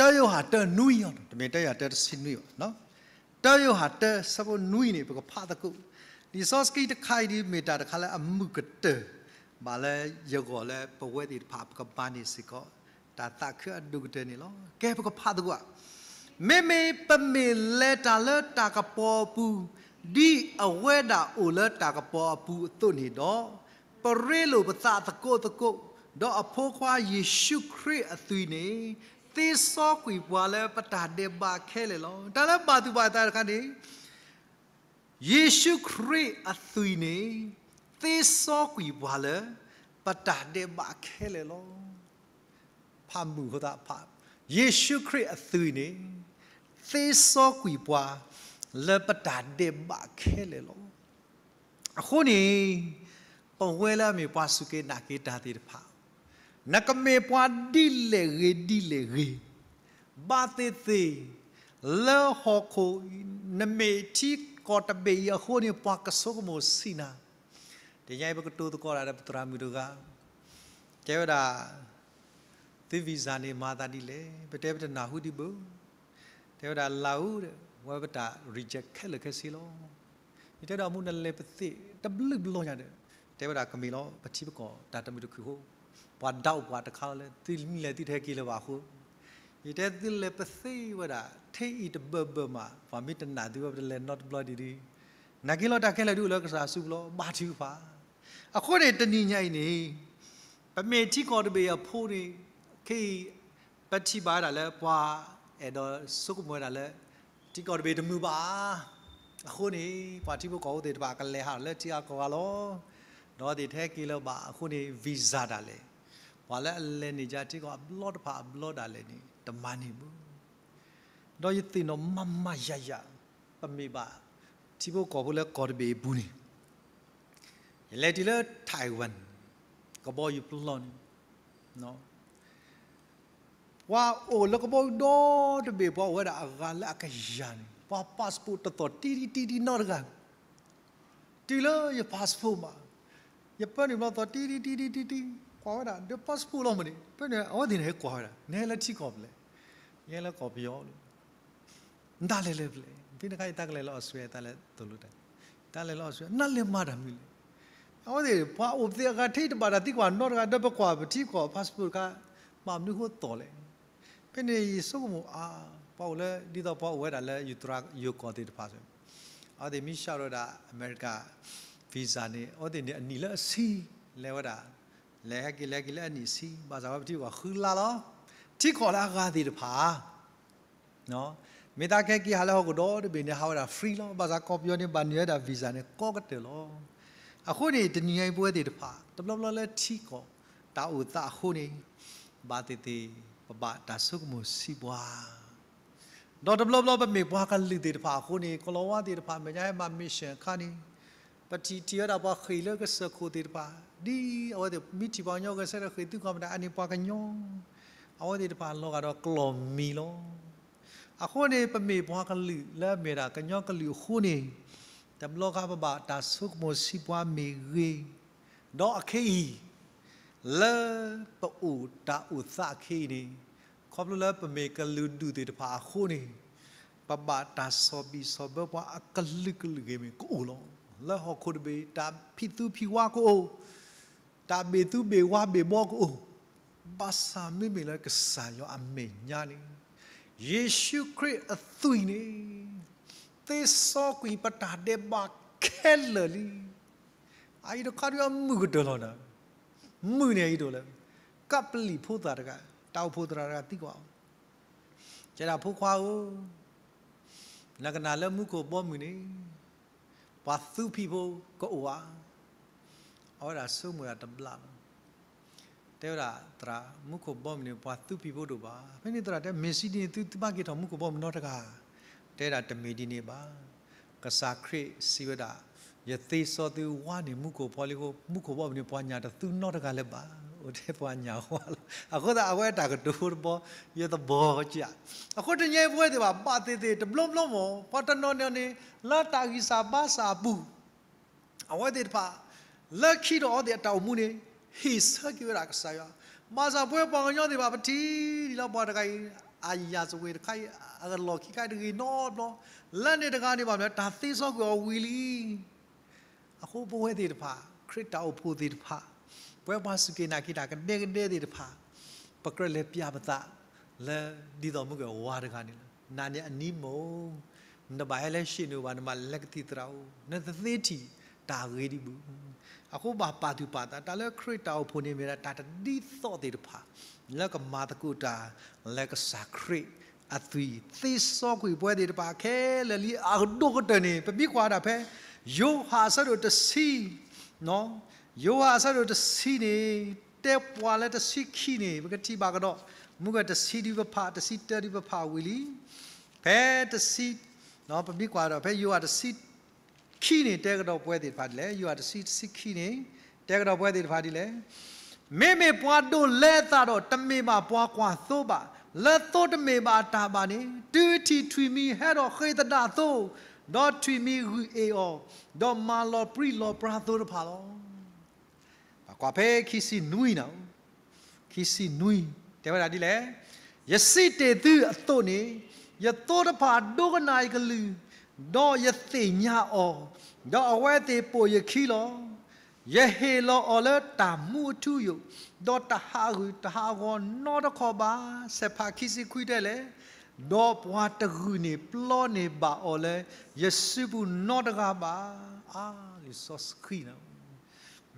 ၢယိၤဟၣ်တၢနွံအီၤ, တမ့ၢ်တၢယိၤဟၣ်တၢတဆံနွံဘၣ်. တၢယိၤဟၣ်တၢဆၢဖိနွံန့ၣ် ပကဖးသကိး, လံာ်စီဆှံတခါအံၤဒ်မ့ၢ်တၢ်တခါလၢအမုာ်ကတၢၢ် ဘၣ်လၢယဂီၢ်လၢပဝဲသ့ၣ်တဖၣ် ပကမၤန့ၢ်စ့ၢ်ကီး တၢ်သးခုအဒိၣ်ကတၢၢ်န့ၣ်လီၤ. ကဲပကဖးသကိးဧါ. မ့မ့ၢ်ပမ့ၢ်လဲၤတၢ်လၢတၢ်ကပီၤအပူၤ ဒ်အဝဲဒၣ်အိၣ်လၢတၢ်ကပီၤအပူၤအသိးန့ၣ်ဒီး, ပရ့လိာ်ပသးသကိးသကိး, ဒီးအဖိခွါယ့ၣ်ၡူးခရံာ်အသွံၣ်န့ၣ် သ့စီကွံာ်ပှၤလၢပတၢ်ဒဲးဘးခဲလၢာ်လီၤ. တၢ်လၢဘၣ်သူၣ်ဘၣ်သးတခါန့ၣ် ယ့ၣ်ၡူးခရံာ်အသွံၣ်န့ၣ် သ့စီကွံာ်ပှၤလၢ ပတၢ်ဒဲးဘးခဲလၢာ်လီၤ. ဖးမုာ်ဃိသးဖး, ယ့ၣ်ၡူးခရံာ်အသွံၣ်န့ၣ် သ့စီကွံာ်ပှၤ လၢပတၢ်ဒဲးဘးခဲလၢာ်လီၤ. အဃိန့ၣ် ပဝဲလၢအမ့ၢ်ပှၤစူၢ်က့ၤနာ်က့ၤတၢ်သ့ၣ်တဖၣ်, နကမ့ၢ်ပှၤဒ်လဲၣ်ဂ့ၤဒ်လဲၣ်ဂ့ၤ, ဘၣ်သ့ၣ်သ့ၣ် လၢဟီၣ်ခိၣ် နမ့ၢ်ထံကီၢ်တဘ့ၣ်အံၤအဃိန့ၣ် ပှၤကဆိကမိၣ်ဆံးနၤ. တနံၤအံၤ ပကတိၤသကိးတၢ်ဒီးပသရၣ်မုၣ်တဂၤ, တဲဝဲဒၣ် သု visa န့ၣ် မၤသးဒ်လဲၣ်, ပတဲပတနၢ်ဟူဒံးဘၣ်. တဲဝဲဒၣ် လၢအူ ဝဲပတၢ် reject ခဲလၢာ်ခဲဆ့လီၤ. ယတဲဒီး အမိၢ် နလဲၤပသ့ၣ်တဘျုးဘျီညါဒီး, တဲဝဲဒၣ် ကမ့ၢ်လီၤ ပထံပကီၢ်တၢ်တမုာ်တခုၣ်အဃိ, ပှၤဒၣ်အိၣ်ပှၤတခါလီၤလၢ သုမ့ၢ်လဲၤသုတဟဲက့ၤလၢၤဘၣ်အဃိ, ယတဲသုလဲၤပသ့ၣ်ဝဲဒၣ် ထဲအံၤတဘၢဘၢမး, ပှၤမ့ၢ်တနာ်သုဝဲ ပတလဲၤနီတဘျီဒံးဒံး. နာ်က့ၤလီၤ တၢ်ခဲလၢာ်ဒုးအိၣ်လၢကစၢ်စုပူၤလီၤ ဘါထုကဖၣ်. အဃိန့ၣ် တနံၤညါအံၤန့ၣ် ပမ့ၢ်ထံကီၢ်တဘ့ၣ်အဖိန့ၣ်, ခဲအံၤ ပထံၣ်ဘၣ်ဝဲဒၣ်လၢပှၤအဲၣ်ဒိးဆိကမိၣ်ဝဲဒၣ်လၢ ထံကီၢ်တဘ့ၣ်တမုာ်ဘၣ်. အဃိန့ၣ် ပှၤထံဖိကီၢ်ဖိသ့ၣ်တဖၣ်ကလဲၤဟးလၢထံဂၤကီၢ်ဂၤလီၤ. ဒီးသ့ၣ်တဟဲက့ၤလၢၤဘၣ်အဃိန့ၣ် visa ဒၣ်လဲာ်, ပှၤလၢအလဲၤန့ၢ်ကထံကီၢ်အဘျီတဖၣ်အဘျီဒၣ်လဲာ်န့ၣ် တမၤန့ၢ်ဘၣ်. ဒီးယသ့ၣ်နီၣ်မၤမၤယၤယၤ, ပမ့ၢ်ဘၣ်ထံဖိကီၢ်ဖိလၢကီၢ်တဘ့ၣ်အပူၤန့ၣ်, ယလဲၤတုၤလၢ Taiwan ကဘီယူၤပျီန့ၣ်, ပှၤအိၣ်လၢကဘီယူၤဒီတဘ့ၣ် ပှၤအိၣ်ဝဲဒၣ်အဂၤလၢအကယၤန့ၣ် ပှၤ passport တသီၣ်တံတံတံနီတဂၤ တုၤလၢယ passport မး, ယပၢနုာ်ဘျီသီၣ်တံတံတံတံတံတံ, ကွၢ်ဝဲဒၣ် ဒီး passport လီၤမးန့ၣ် ပၢနုာ် အဝဲသ့ၣ်န့ၣ်ဟဲကွၢ်ဝဲဒၣ် နဟဲလၢထံကီၢ်ဖဲလဲၣ်. ယဲလၢကီၢ်ပယီၤလီၤ. နတၢ်လဲၤလၢပျဲၢ်, ဖဲန့ၣ်အခါအံၤ တၢ်ကလဲၤလၢအီစထြ့လယါ, တၢ်လဲၤလၢအီစထြ့လယါ, တၢ်လဲၤလၢအီစထြ့လယါ နလဲၤမၤတၢ်မနုၤလဲၣ်. အဝဲသ့ၣ် ပှၤအိၣ်သ့ၣ်အဂၤထံတဘၣ်တၢ်သံကွၢ်နီတဂၤ, ဒီးပကွၢ်ပထံကီၢ် passport တခါ, ဘၣ်မနုၤဃိသီၣ်လဲၣ်. ဖဲန့ၣ်ယဆိကမိၣ်အါ, ပှၤအိၣ်လၢ ဒ်သိးပှၤအိၣ်ဝဲဒၣ်လၢယုၢ်သရၣ်ယိၤကီၢ်သ့ၣ်တဖၣ်, အဝဲသ့ၣ်မ့ၢ်ဆှၢထီၣ်ဝဲဒၣ် America visa န့ၣ် အဝဲသ့ၣ်န့ၣ်အနံၣ်လၢအဆံ, လဲၤဝဲဒၣ်, လဲၤဟဲက့ၤလဲၤက့ၤလၢအနံၣ်ဆံ, ဘၣ်ဆၣ်ဝဲပထံကီၢ်ဃုလါလီၤ. ထံကီၢ်လၢအဂၤသ့ၣ်တဖၣ် မ့ၢ်သးကဟဲက့ၤဟးလၢဟီၣ်ခိၣ်ဒီတဘ့ၣ်န့ၣ် ဟးဝဲဒၣ် free လီၤ. ဘၣ်ဆၣ်ကီၢ်ပယီၤန့ၣ် ဘၣ်န့ၢ်ဝဲဒၣ် visa န့ၣ် ကိးကတၢၢ်လီၤ. အဃိန့ၣ် တနံၤညါအံၤပဝဲသ့ၣ်တဖၣ် တဘျီဘျီလၢထံကီၢ်တၢ်အိၣ်သးအဃိန့ၣ် ဘၣ်သ့ၣ်သ့ၣ် ပဘၣ်တၢ်ဆိကမိၣ်ဆံးပှၤ ဒီးတဘျီဘျီပမ့ၢ်ပှၤကလုာ်သ့ၣ်တဖၣ်အဃိန့ၣ် ကီၤလၤဝါသ့ၣ်တဖၣ် မဲာ်ညါဟဲမၤ mission အခါန့ၣ် ပထံၣ်ထံၣ်ဝဲဒၣ်ပှၤဃ့ၢ်လၢကစၢၢ်ခိၣ်သ့ၣ်တဖၣ် ဒ်အဝဲသ့ၣ် မ့ၢ်ထံၣ်ပှၤကညီဂဲၤဆၢထၢၣ်ဃ့ၢ်သုးခီၣ်မတၤ အန့ၣ်ပှၤကညီ အဝဲသ့ၣ်တဖၣ်လီၤဂာ်ဒီးကျီၢ်မံၤလီၤ. အဃိန့ၣ် ပမ့ၢ်ပှၤကလုာ်လၢအမ့ၢ်ဒၣ်ကညီကလုာ်အဃိန့ၣ် တဘျီဃီပဘၣ်တၢ်ဆိကမိၣ်ဆံးပှၤမ့ၢ်ဂ့ၤ, ဒီးအခဲအံၤ လၢပအိၣ်တၢ်အိၣ်သးအခဲအံၤန့ၣ် ခီဖျိလၢပမ့ၢ်ကလုာ်ဒူၣ်သ့ၣ်တဖၣ်အဃိန့ၣ် ပဘၣ်တၢ်ဆီၣ်ဘံၣ်ဆီၣ်ဘၢပှၤအကလုာ်ကလုာ်ဂ့ၤမ့ၢ်ကအိၣ်လီၤ. လၢဟီၣ်ခိၣ်တဘ့ၣ် တၢ်ဖံးသူဖံးဝါကအိၣ်, တၢ်ဘ့ၣ်သူဘ့ၣ်ဝါဘ့ၣ်ဘီကအိၣ်, ဘၣ်ဆၣ်မ့မ့ၢ်လၢကစၢ်ယွၤအမဲာ်ညါန့ၣ် ယ့ၣ်ၡူးခရံာ်အသွံၣ်န့ၣ် သ့စီကွံာ်ပတၢ်ဒဲးဘးခဲလၢာ်လံ. အအံၤတခါဒုးအမုာ်ကတၢၢ်လီၤနၤ, မုာ်န့ၢ်အအံၤဒိၣ်လၢ ကပ္ပလီဖိသၣ်တဂၤ, တၢ်အိၣ်ဖှိၣ်သရၣ်တဂၤသံကွၢ်အီၤ, တဲဒၣ်ဖိခွါဧၢ, နကနၣ်လၢမူခိၣ်ဘီမုၢ်န့ၣ် ပှၤသူဖံးဖိကအိၣ်ဧါ. အဝဲဒၣ်ဆိကမိၣ်ဒၣ်တဘျီလီၤ. တဲဝဲဒၣ်သရၣ်, မူခိၣ်ဘီမုၢ်န့ၣ် ပှၤသူဖံးဖိတအိၣ်ဘၣ်. ဖဲန့ၣ်သရၣ်တဲ မ့ၢ်စံးဒ်န့ၣ် သုသုဘၣ်က့ၤထီၣ်မူခိၣ်ဘီမုၢ်နီတဂၤ. တဲဒၣ်တမ့ၢ်ဒ်န့ၣ်ဘၣ်. ကစၢ်ခရံာ်စံးဝဲဒၣ်, ယသ့စီသုဝါန့ၢ်မူခိၣ်ဖီလံအဃိ မူခိၣ်ဘီမုၢ်န့ၣ် ပှၤညၣ်တသူနီတဂၤလၢၤဘၣ်. အိၣ်ထဲပှၤညၣ်ဝါလီၤ. အဃိသတးအဝဲတၢ်ကတိၤဖိတဘီ ယသဘီကၠး. အဃိတနံၤအံၤပဝဲသ့ၣ်ဘၣ် ဘၣ်သ့ၣ်သ့ၣ် တဘျီဘျီမ့ၢ် ပှၤတနီၤနီၤန့ၣ် လၢတၢ်ဂံၢ်စၢ်ဘါစၢ်အပူၤ အဝဲသ့ၣ်တဖၣ် လၢခံဒီးအဝဲသ့ၣ်အတၢ်အိၣ်မူန့ၣ် ဟ့ၣ်ဆၢက့ၤဝဲဒၣ်ကစၢ်ယွၤ. ဘၣ်ဆၣ်ပဝဲပှၤကညီသ့ၣ်တဖၣ် ပထံၣ်ဒ်လၢပှၤတဂၤအံၤ အယၣ်စဝ့ၤတခါအံၤ အလီၢ်ခံခါအံၤတဂ့ၤနီတဘျီ, လၢန့ၣ်တဂၤန့ၣ်ဘၣ်မနုၤ တၢ်သ့စီကွံာ်အီၤဝံၤလံ. အဃိပဝဲသ့ၣ်တဖၣ် ခရံာ်တၢ်အိၣ်ဖှိၣ်သ့ၣ်တဖၣ် ပဝဲပှၤစူၢ်က့ၤနာ်က့ၤတၢ်ကဒဲကဒဲသ့ၣ်တဖၣ် ပကြၢးလဲၤပျၢ်ပသး လၢဒ်သိးမုၢ်ကဝၤတဂၤန့ၣ်လီၤ. နၤန့ၣ်အနံၤမ့ၢ် နတဘၣ်ဟဲလၢဟံၣ်နူာ်ဘၣ် နဘၣ်လဲၤကသံၣ်သရၣ်အိၣ် နတသ့ထံၣ်တၢ်ဂ့ၤဒံးဘၣ်. အဃိဘၣ်ပာ်သူၣ်ပာ်သး တၢ်လၢခရံာ်တၢ်အိၣ်ဖှိၣ်န့ၣ်မ့ၢ်ဒၣ်တၢ်တဒ်သိးသ့ၣ်တဖၣ် လၢကမၤသကိးတၢ်လၢကစၢ်ခရံာ်အသွံၣ် သ့စီကွံာ်ပဝဲသ့ၣ်တဖၣ်ခဲလၢာ်လံ. အဒိၣ်ကတၢၢ်န့ၣ် ပမ့ၢ်ကွၢ်ဒၣ်ဖဲ ယိၤဟၣ်အဆၢဒိၣ်တဆံ ယိၤဟၣ်အဆၢဒိၣ်တဆံန့ၣ် တဲပှၤလၢတဆံခံန့ၣ် ပကထံၣ်ဘၣ်ကဒီး မုၢ်ကတဆံဒုပဖး တဆံတၢဒုပဖးဝံၤလံ. ဖဲတဆံ ပမ့ၢ်ကွၢ်ဒီး ဖဲယိၤဟၣ်တဆံခံန့ၣ် တဲကဒီးပဝဲသ့ၣ်တဖၣ်ဒ်လဲၣ်, ယိၤဟၣ်တဆံ တဆံခံန့ၣ် တဲကဒီးပဝဲသ့ၣ်တဖၣ်ဒ်လဲၣ်. မ့မ့ၢ်ပှၤဒိးလဲအသးဒီး တမ့ၢ်ဘၣ်ပှၤကွၢ်သိဘၣ်, လၢသိတမ့ၢ်ဘၣ်အတၢ်ဘၣ်န့ၣ် တုၤထံၣ်ထွံၣ်မံၤဟဲဒီးဃ့သဒၣ်သိ, ဒီးထွံၣ်မံၤဂုၢ်အ့ၣ်အီၤ, ဒီးမၤလီၤပြံလီၤပြါသိတဖၣ်လီၤ. ပကွၢ်ဖဲခံဆံနွံန့ၣ်, ခံဆံနွံ တဲဝဲဒၣ်ဒ်လဲၣ်, ယစံးတ့ၢ်သုအသိးန့ၣ်, ယသိတဖၣ်ဒိကနၣ်ယကလုၢ်, ဒီးယသ့ၣ်ညါအီၤ, ဒီးအဝဲသ့ၣ်ပိာ်ယခံလီၤ. ယဟ့ၣ်လီၤအီၤလၢတၢ်မူအထူအယိာ်, ဒီးတဟးဂူာ်တဟးဂီၤနီတခီဘၣ်. စဲးဖးခံဆံခွံတဲလဲၣ်, ဒီးပှၤတဂုာ်န့ၣ်ပျီန့ၢ်ဘၣ်အီၤလၢယစုပူၤနီတဂၤဘၣ်. အါ လံာ်စီဆှံန့ၣ်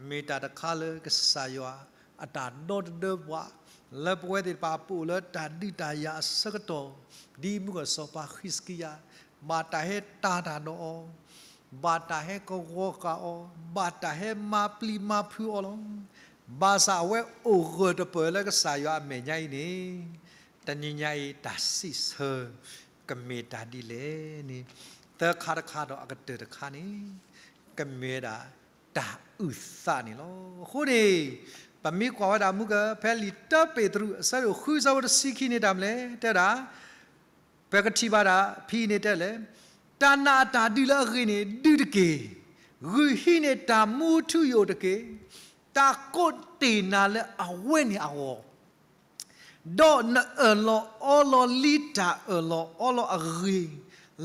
မ့ၢ်တၢ်တခါလၢကစၢ်ယွၤအတၢ်ဒီတဒၢပှၤ လၢပဝဲသ့ၣ်တဖၣ်ပအိၣ်လၢတၢ်ဒုးတၢ်ယၤအဆၢကတီၢ်, ဒ်မုၢ်ကီၢ်စီၤပၤဃံးစကံယၤ, ဘၣ်တၢ်ဟဲတၤတၢ်ဒီးအီၤ, ဘၣ်တၢ်ဟဲကဝီၤဃာ်အီၤ, ဘၣ်တၢ်ဟဲမၤပျံၤမၤဖုးအီၤလီၤ. ဘၣ်ဆၣ်အဝဲအိၣ်ဂၢၢ်တပၢၢ်လၢကစၢ်ယွၤအမဲာ်ညါအံၤန့ၣ်, တနံၤညါအံၤတၢ်စံးဆၢ ကမ့ၢ်တၢ်ဒ်လဲၣ်န့ၣ်, သၢခါတခါဒီးအကတၢၢ်တခါန့ၣ် ကမ့ၢ်ဝဲဒၣ်တၢ်အုၣ်သးန့ၣ်လီၤ. အဃိန့ၣ် ပမ့ၢ်ကွၢ်ဝဲဒၣ်မုၢ်က ဖဲလံာ်တၢပ့းတရူး အဆၢဒိၣ်ဃု အဆၢဖိတဆံခံန့ၣ် တၢ်မနုၤလဲၣ် တဲဝဲဒၣ်, ပကထံၣ်ဘၣ်ဒၣ်ဖဲအံၤန့ၣ်တဲလဲၣ်, တၢ်နာ်အတၢ်ဒုးလၢအဂ့ၤန့ၣ် ဒုးတက့ၢ်. ဂုာ်ဟံးန့ၢ်တၢ်မူထူယိာ်တက့ၢ်. တၢ်ကိးတ့ၢ်နၤလၢအဝဲန့ၣ်အဂီၢ် ဒီးနအၢၣ်လီၤအီလီၤလံတၢ်အၢၣ်လီၤအီလီၤအဂ့ၢ်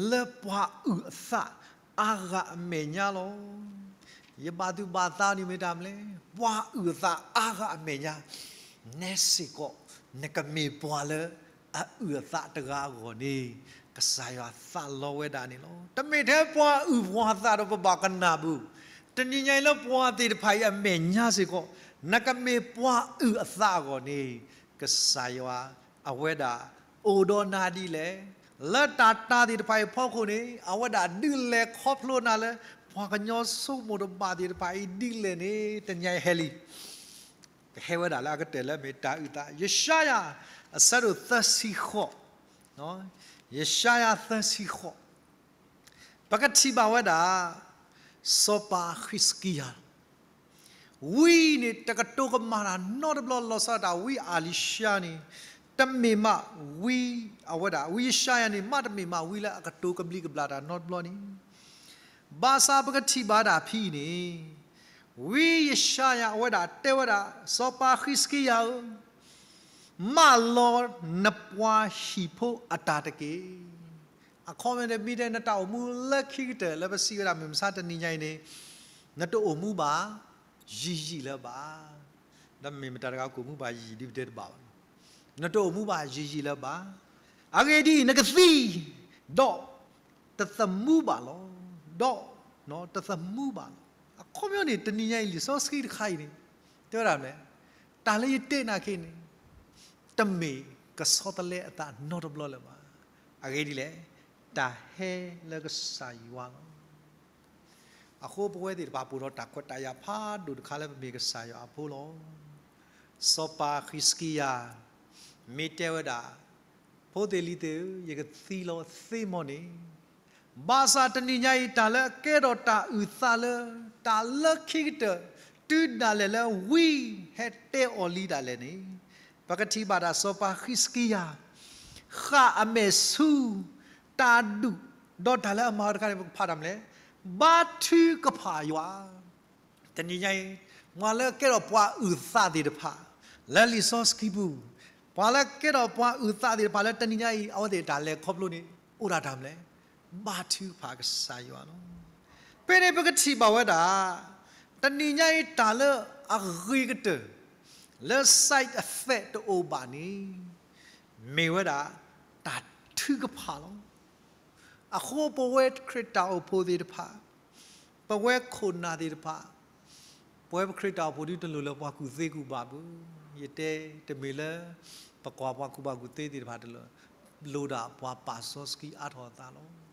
လၢပှၤအုၣ်အသးအါဂၤအမဲာ်ညါလီၤ. ယဘၣ်သူၣ်ဘၣ်သးန့ၣ်မ့ၢ်တၢ်မနုၤလဲၣ်, ပှၤအုၣ်အသးအါဂၤအမဲာ်ညါ, နဲစ့ၢ်ကီး နကမ့ၢ်ပှၤလၢအအုၣ်အသးတဂၤအဂီၢ်န့ၣ် ကစၢ်ယွၤသးလီဝဲဒၣ်န့ၣ်လီၤ. တမ့ၢ်ထဲပှၤအုၣ်ပှၤသးဒီးပဘၣ်ကနၣ်ဘၣ်, တနံၤညါအံၤလၢပှၤသ့ၣ်တဖၣ်အံၤအမဲာ်ညါစ့ၢ်ကီး နကမ့ၢ်ပှၤအုၣ်အသးအဂီၢ်န့ၣ် ကစၢ်ယွၤအဝဲဒၣ်အိၣ်ဒီးနၤဒ်လဲၣ်. လၢတၢ်တၤသ့ၣ်တဖၣ်အံၤအဖီခိၣ်န့ၣ် အဝဲဒၣ်ဒုးလဲၤခီဖျိနၤလၢ ပှၤကညီဆိကမိၣ်တဘၣ်သ့ၣ်တဖၣ်အံၤဒ်လဲၣ်န့ၣ် တနံၤညါအံၤဟဲလံ ကဟဲဝဲဒၣ်လၢအကတၢၢ်လၢအမ့ၢ်တၢ်အုၣ်သး, ယၡါယၤ အဆၢဒိၣ်သၢဆံဃိး, ယၡါယၤ သၢဆံဃိး, ပကထံၣ်ဘၣ်ဝဲဒၣ် စီၤပၤဃံးစကံယၤ ဝံန့ၣ် တကတိၤကမၣ်တၢ်နီတဘျီ လီၤဆီဒၣ်တၢ်ဝံအၤလံၤၡါန့ၣ် တမ့ၢ်မးဝံအဝဲဒၣ်, ဝံယၡါယၤန့ၣ် မ့တမ့ၢ်မးဝံလၢအကတိၤကဘျံးကဘျၣ်တၢ်နီတဘျီန့ၣ် ဘၣ်ဆၣ်ပကထံၣ်ဘၣ်ဒၣ်ဖဲအံၤန့ၣ် ဝံယၡါယၤအဝဲဒၣ်တဲဝဲဒၣ် စီၤပၤဃံးစကံယၤဧၢ, မၢလီၤနပှၤဟံၣ်ဖိအတၢ်တက့ၢ်. အခီပညီန့ၣ် မ့ၢ်တဲနတၢ်အိၣ်မူလၢခံကတၢၢ်လၢပစံးဝဲဒၣ်မုၢ်မဆါတနံၤညါအံၤန့ၣ် နတအိၣ်မူဘၣ်ယံာ်ယံာ်လၢၤဘၣ်. ဒီးမ့ၢ်မတၤတဂၤကအိၣ်မူဘၣ်ယံာ်ယံာ်ဒ်ပတဲတဘၣ်ဘၣ်, နတအိၣ်မူဘၣ်ယံာ်ယံာ်လၢၤဘၣ်. အဂ့ၢ်ဒ်အံၤ နကသံ ဒီးတသမူဘၣ်လီၤ. ဒီးတသမူဘၣ်လီၤ. အခီပညီန့ၣ် တနံၤညါအံၤလံာ်စီဆှံတခါအံၤန့ၣ် တဲဝဲဒၣ်မနုၤလဲၣ်, တၢ်လၢယတဲနၤခဲအံၤန့ၣ် တမ့ၢ်ကဆီတလဲအသးနီတဘျီလၢၤဘၣ်. အဂ့ၢ်ဒ်လဲၣ်, တၢ်ဟဲလၢကစၢ်ယွၤလီၤ. အဃိပဝဲသ့ၣ်တဖၣ်ပအိၣ်ဒီးတၢ်ခွဲးတၢ်ယာ်ဖးဒိၣ်တခါလၢပမ့ၢ်ကစၢ်ယွၤအဖိလီၤ. စီၤပၤဃံးစကံယၤ မ့ၢ်တဲဝဲဒၣ် ဖိသ့ၣ်လံၤသ့ၣ်ဧၢ, ယကသံလီၤသ့မီၢ်န့ၣ်, ဘၣ်ဆၣ်တနံၤညါအံၤ တၢ်လၢအကဲထီၣ်တၢ်အုၣ်သးလၢ တၢ်လၢခံကတၢၢ် တုၤဒၣ်လဲာ်လၢဝံဟဲတဲအီၤလံဒၣ်လဲာ်န့ၣ်, ပကထံၣ်ဘၣ်ဒၣ်စီၤပၤဃံးစကံယၤ ဃၣ်အမဲာ်ဆူ တၢ်ဒူၣ်, ဒီးတၢ်လၢအမၤအီၤတခါန့ၣ် ပကဖးတၢ်မနုၤလဲၣ်, ဘါထုကဖၣ်ယွၤ တနံၤညါအံၤ ပှၤလၢကဲထီၣ်ပှၤအုၣ်သးသ့ၣ်တဖၣ် လၢလံာ်စီဆှံပူၤ, ပှၤလၢကဲထီၣ်ပှၤအုၣ်သးသ့ၣ်တဖၣ်လၢတနံၤညါအံၤ အဝဲသ့ၣ်တၢ်လဲၤခီဖျိန့ၣ် အိၣ်ဒၣ်တၢ်မနုၤလဲၣ်, ဘါထုကဖၣ်ကစၢ်ယွၤလီၤ. ဖဲန့ၣ်ပကထံၣ်ဘၣ်ဝဲဒၣ် တနံၤညါအံၤတၢ်လၢအဂ့ၤကတၢၢ် လၢ side effect တအိၣ်ဘၣ်န့ၣ် မ့ၢ်ဝဲဒၣ် တၢ်ထုကဖၣ်လီၤ. အဃိပဝဲခရံာ်တၢ်အိၣ်ဖှိၣ်သ့ၣ်တဖၣ်, ပဝဲခိၣ်နၢ်သ့ၣ်တဖၣ်, ပဝဲပခရံာ်တၢ်အိၣ်ဖှိၣ်ဒုတလိၣ်လၢပှၤကူၣ်သ့ကူၣ်ဘၣ်ဘၣ်. ယတဲတမ့ၢ်လၢ ပကွၢ်ပှၤကူၣ်ဘၣ်ကူၣ်သ့သ့ၣ်တဖၣ်တလိၣ်, လိၣ်ဒၣ်ပှၤပာ်စီဆှံအါထီၣ်အသးလီၤ.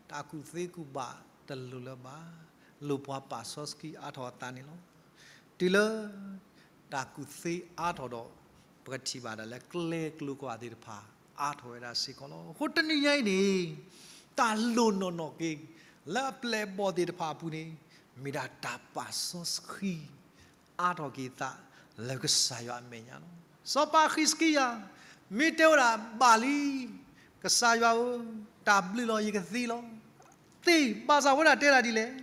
တၢ်ကူၣ်သ့ကူၣ်ဘၣ်တလိၣ်လၢၤဘၣ်, လိၣ်ပှၤပာ်စီဆှံအါထီၣ်အသးန့ၣ်လီၤ. တုၤလၢ တၢ်ကူၣ်သ့အါထီၣ်ဒီး ပကထံၣ်ဘၣ်ဒၣ်လၢကျဲကျိၤကီၢ်သ့ၣ်တဖၣ် အါထီၣ်ဝဲဒၣ်စ့ၢ်ကီးလီၤ. အဃိတနံၤညါအံၤန့ၣ် တၢ်လိၣ်နီၢ်နီၢ်က့ၤ လၢအပျဲၢ်အဘီၣ်သ့ၣ်တဖၣ်အပူၤန့ၣ် မ့ၢ်ဒၣ်တၢ်ပာ်စီဆှံ အါထီၣ်က့ၤသးလၢကစၢ်ယွၤအမဲာ်ညါလီၤ. စီၤပၤဃံးစကံယၤ မ့ၢ်တဲဝဲဒၣ်ဘၣ်လံ, ကစၢ်ယွၤဧၢ, တၢ်ဘျုးလီၤ ယကသံလီၤ. သ့ၣ်ဘၣ်ဆၣ်ဝဲဒၣ်တဲဒၣ်ဒ်လဲၣ်,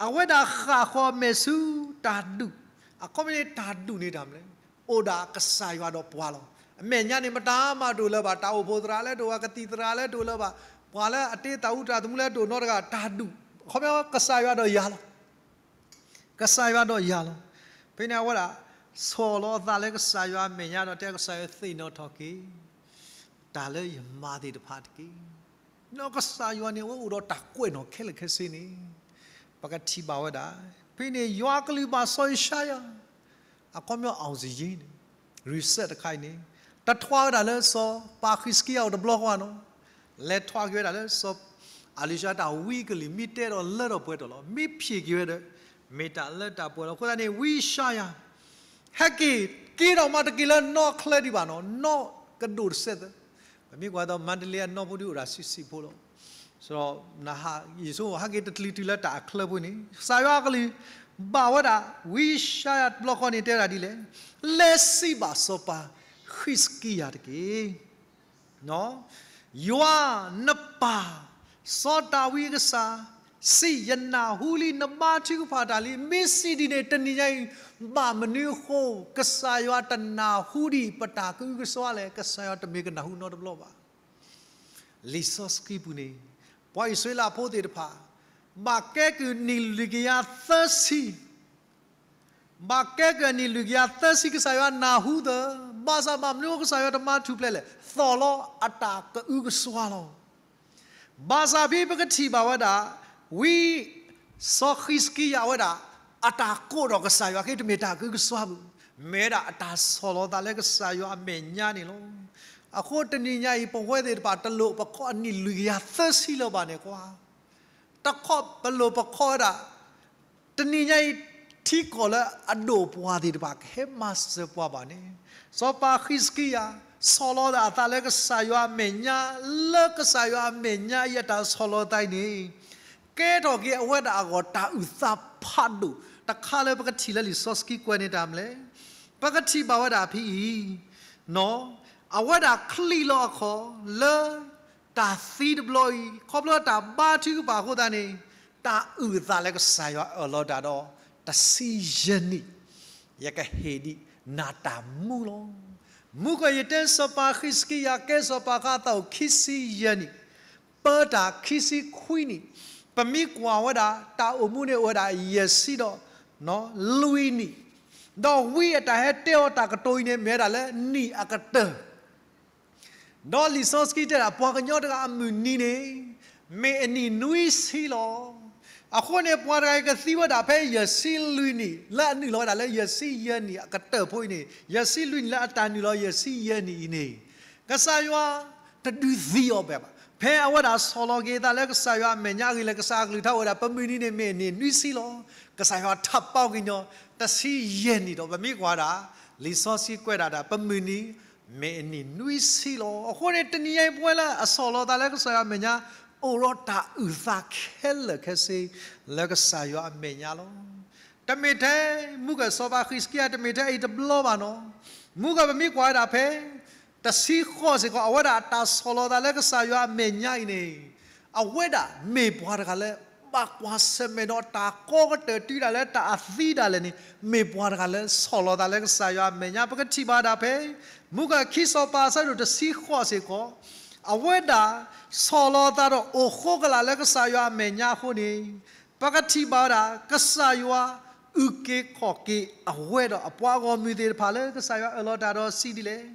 အဝဲဒၣ်ဃၣ်ဃီၤအမဲာ်ဆူတၢ်ဒူၣ်, အခီပညီန့ၣ်တၢ်ဒူၣ်န့ၣ်တၢ်မနုၤလဲၣ်, အိၣ်ဒၣ်ကစၢ်ယွၤဒီးပှၤလီၤ. အမဲာ်ညါန့ၣ် မတၤမးတအိၣ်လၢၤဘၣ်, တၢ်အိၣ်ဖှိၣ်သရၣ်လၢတအိၣ်ဘၣ်, ကသံၣ်သရၣ်လၢတအိၣ်လၢၤဘၣ်, ပှၤလၢအတ့တၢ်အူတၢ်သမူလၢတအိၣ်နီတဂၤ, တၢ်ဒူၣ်, အခီပညီကစၢ်ယွၤဒီးယၤလီၤ. ကစၢ်ယွၤဒီးယၤလီၤ. ဖဲန့ၣ်အဝဲဒၣ် ဆီၣ်လီၤအသးလၢကစၢ်ယွၤအမဲာ်ညါဒီး တဲကစၢ်ယွၤသ့ၣ်နီၣ်ထီၣ်က့ၤ တၢ်လၢယမၤသ့ၣ်တဖၣ်တက့ၢ်. ဒီးကစၢ်ယွၤန့ၣ် အဝဲအိၣ်ဒီးတၢ်ကွဲးနီၣ်ခဲလၢာ်ခဲဆ့န့ၣ် ပကထံၣ်ဘၣ်ဝဲဒၣ် ဖဲန့ၣ် ယွၤအကလုၢ်ဘၣ်စီၤယၡါယၤ အခီပညီ အောင်စာရင်းန့ၣ် reset တခါအံၤန့ၣ် တထွါဝဲဒၣ်လၢစီၤပၤဃံးစကံယၤအိၣ်တဘျီဃီနီၤ, လဲၤထွါက့ၤဝဲဒၣ်လၢစီၤအၤလံၤၡါတၢ်ဝံကလံၤ မ့ၢ်တဲဒီးလၢထီၣ်ပှဲၤထီၣ်လီၤ. မ့ၢ်ဖံးက့ၤဝဲဒီး မ့ၢ်တၢ်လၢတၢ်ပှဲၤလီၤ. အဃိသတးန့ၣ် ဝံယၡါယၤ ဟဲက့ၤ က့ၤထီၣ်မးတက့ၤလၢနီၢ်ချၢဒံးဘၣ်နီၤ, နီၢ်ကဒိၣ်တစဲးသၢ, ပမ့ၢ်ကွၢ်သိး မါတလ့အနီၢ်ဖိဒုးအိၣ်ဒၣ်ဆံးဆံးဖိလီၤ. ဆိုတော့ နဟး ယဆိကမိၣ်ဟဲက့ၤတချုးတုၤလၢတၢ်အချၢဖိန့ၣ် ကစၢ်ယွၤအကလုၢ် ဘၣ်ဝဲဒၣ် ဝံယၡါယၤတဘျီဃီန့ၣ် တဲဝဲဒၣ်ဒ်လဲၣ်, လဲၤစံးဘၣ်စီၤပၤဃံးစကံယၤတက့ၢ်. ယွၤနပၢ် စီၤဒၤဝံးအကစၢ် စံး, ယနၢ်ဟူလံ, နဘါထုကဖၣ်တၢ်လံ, မ့ၢ်စံးဒ်န့ၣ် တနံၤညါအံၤ ဘၣ်မနုၤအဃိ ကစၢ်ယွၤတနၢ်ဟူဒံးပတၢ်ကအုကစွါလဲၣ်, ကစၢ်ယွၤတမ့ၢ်ကနၢ်ဟူနီတဘျီဘၣ်. လံာ်စီဆှံပူၤန့ၣ် ပှၤအံၣ်စရ့လးဖိသ့ၣ်တဖၣ် ဘၣ်ကဲကုၢ်နံၣ်လွံၢ်ကယၤသၢဆံ ဘၣ်ကဲကုၢ်နံၣ်လွံၢ်ကယၤသၢဆံ ကစၢ်ယွၤနၢ်ဟူသၢ, ဘၣ်ဆၣ်ဘၣ်မနုၤကစၢ်ယွၤတမၤထူၣ်ဖျဲးလဲၣ်, သီၣ်လီၤအတၢ်ကအုကစွါလီၤ. ဘၣ်ဆၣ်ဖဲပကထံၣ်ဘၣ်ဝဲဒၣ် ဝံစီၤဃံးစကံယၤဝဲဒၣ် အတၢ်ကိးထီၣ်ကစၢ်ယွၤက့ တမ့ၢ်တၢ်ကအုကစွါဘၣ်, မ့ၢ်ဝဲဒၣ်အတၢ်ဆီၣ်လီၤသးလၢကစၢ်ယွၤအမဲာ်ညါန့ၣ်လီၤ. အဃိတနံၤညါအံၤ ပဝဲသ့ၣ်တဖၣ် တလိၣ်ပခီၣ်အနံၣ်လွံၢ်ကယၤသၢဆံလၢၤဘၣ်န့ၣ်ကွၢ် တခီပလိၣ်ပခီၣ်ဝဲဒၣ် တနံၤညါအံၤ ထံကီၢ်လၢအဒိၣ်ပှၤသ့ၣ်တဖၣ် ကဟဲမၤစၢၤပှၤဘၣ်န့ၣ်, စီၤပၤဃံးစကံယၤ ဆီၣ်လီၤသးအသးလၢကစၢ်ယွၤအမဲာ်ညါ, လၢကစၢ်ယွၤအမဲာ်ညါအံၤအတၢ်ဆီၣ်လီၤသးအံၤန့ၣ် ကဲထီၣ်က့ၤအဝဲဒၣ်အဂီၢ်တၢ်အုၣ်သးဖးဒိၣ်တခါလၢပကထံၣ်လၢလံာ်စီဆှံကွဲးန့ၣ်တၢ်မနုၤလဲၣ်. ပကထံၣ်ဘၣ်ဝဲဒၣ်ဖဲအံၤ အဝဲဒၣ်ချံးလီၤအခီၣ်လၢ တၢ်သံတဘျီအံၤ ခီဖျိတၢ်ဘါထုကဖၣ်အဃိသတးန့ၣ် တၢ်အုၣ်အသးလၢကစၢ်ယွၤအၢၣ်လီၤတၢ်ဒီး တဆံယဲၢ်နံၣ် ယကဟ့ၣ်ဒံးနၤတၢ်မူလီၤ. မုၢ်ကီၢ်ယတဲစီၤပၤဃံးစကံယၤ ကဲစီၤပၤအခါအသးအိၣ်ခံဆံယဲၢ်နံၣ်, ပၢတၢ်ခံဆံခွံနံၣ်, ပမ့ၢ်ကွၢ်ဝဲဒၣ် တၢ်အိၣ်မူန့ၣ်အိၣ်ဝဲဒၣ်ယဲၢ်ဆံဒီး လွံၢ်နံၣ်, ဒီးဝံအတၢ်ဟဲတဲအီၤတၢ်ကတိၤအံၤန့ၣ် မ့ၢ်ဝဲဒၣ်လၢနံၣ်အကတၢၢ် ဒီးလံာ်စီဆှံတဲဒၣ် ပှၤကညီတဂၤအမုၢ်နံၤန့ၣ် မ့ၢ်အနံၣ်နွံဆံလီၤ. အဃိန့ၣ် ပှၤတဂၤအံၤကသံဝဲဒၣ်ဖဲယဲၢ်ဆံလွံၢ်နံၣ် လၢအနုာ်လီၤဝဲဒၣ်လၢယဲၢ်ဆံယဲၢ်နံၣ်အကတၢၢ်ဖိအံၤန့ၣ်, ယဲၢ်ဆံလွံၢ်နံၣ်လၢအတၢ်နုာ်လီၤယဲၢ်ဆံယဲၢ်နံၣ်အံၤန့ၣ်, ကစၢ်ယွၤတဒုးသံအီၤဘၣ်ဘၣ်. ဖဲအဝဲဒၣ်ဆီၣ်လီၤက့ၤအသးလၢကစၢ်ယွၤအမဲာ်ညါအဂ့ၢ်လၢ ကစၢ်အကလုၢ်ကထါအိၣ်ဝဲဒၣ် ပမုၢ်နံၤန့ၣ်မ့ၢ်အနံၣ်နွံဆံလီၤ. ကစၢ်ယွၤထးပီကညီ တဆံယဲၢ်နံၣ်ဒီး ပမ့ၢ်ကွၢ်ဒၣ် လံာ်စီဆှံကွဲးဒၣ်တၢ် ပမုၢ်နံၤ မ့ၢ်အနံၣ်နွံဆံလီၤ. အဃိန့ၣ် တနံၤညါအံၤပဝဲလၢအဆီၣ်လီၤသးလၢကစၢ်ယွၤအမဲာ်ညါ အိၣ်ဒီးတၢ်အုၣ်သးခဲလၢာ်ခဲဆ့ လၢကစၢ်ယွၤအမဲာ်ညါလီၤ. တမ့ၢ်ထဲ မုၢ်ကီၢ်စီၤပၤဃံးစကံယၤ တမ့ၢ်ထဲအံၤတဘျီဘၣ်နီၤ. မုၢ်ကီၢ်ပမ့ၢ်ကွၢ်ဝဲဒၣ်ဖဲ တဆံဃိးစ့ၢ်ကီး အဝဲဒၣ်အတၢ်ဆီၣ်လီၤသးလၢကစၢ်ယွၤအမဲာ်ညါအံၤန့ၣ် အဝဲဒၣ်မ့ၢ်ပှၤတဂၤလၢ ဘၣ်ကွၢ်ဆၢၣ်မဲာ်ဒီးတၢ်ကီကတၢၢ်တုၤဒၣ်လဲာ် တၢ်အသံဒၣ်လဲာ်န့ၣ် မ့ၢ်ပှၤတဂၤလၢဆီၣ်လီၤသးလၢကစၢ်ယွၤအမဲာ်ညါ. ပကထံၣ်ဘၣ်ဒၣ်ဖဲ မုၢ်ကီၢ်ခံစီၤပၤအဆၢဒိၣ်တဆံဃိးစ့ၢ်ကီး အဝဲဒၣ်ဆီၣ်လီၤသးဒီးအိၣ်ဃိကလာ်လၢကစၢ်ယွၤအမဲာ်ညါအဃိန့ၣ် ပကထံၣ်ဘၣ်ဝဲဒၣ် ကစၢ်ယွၤအုၣ်က့ၤခီၣ်က့ၤအဝဲဒီးအပှၤဂီၢ်မုၢ်သ့ၣ်တဖၣ်လၢကစၢ်ယွၤအၢၣ်လီၤတၢ်ဒီးစံးဒ်လဲၣ်.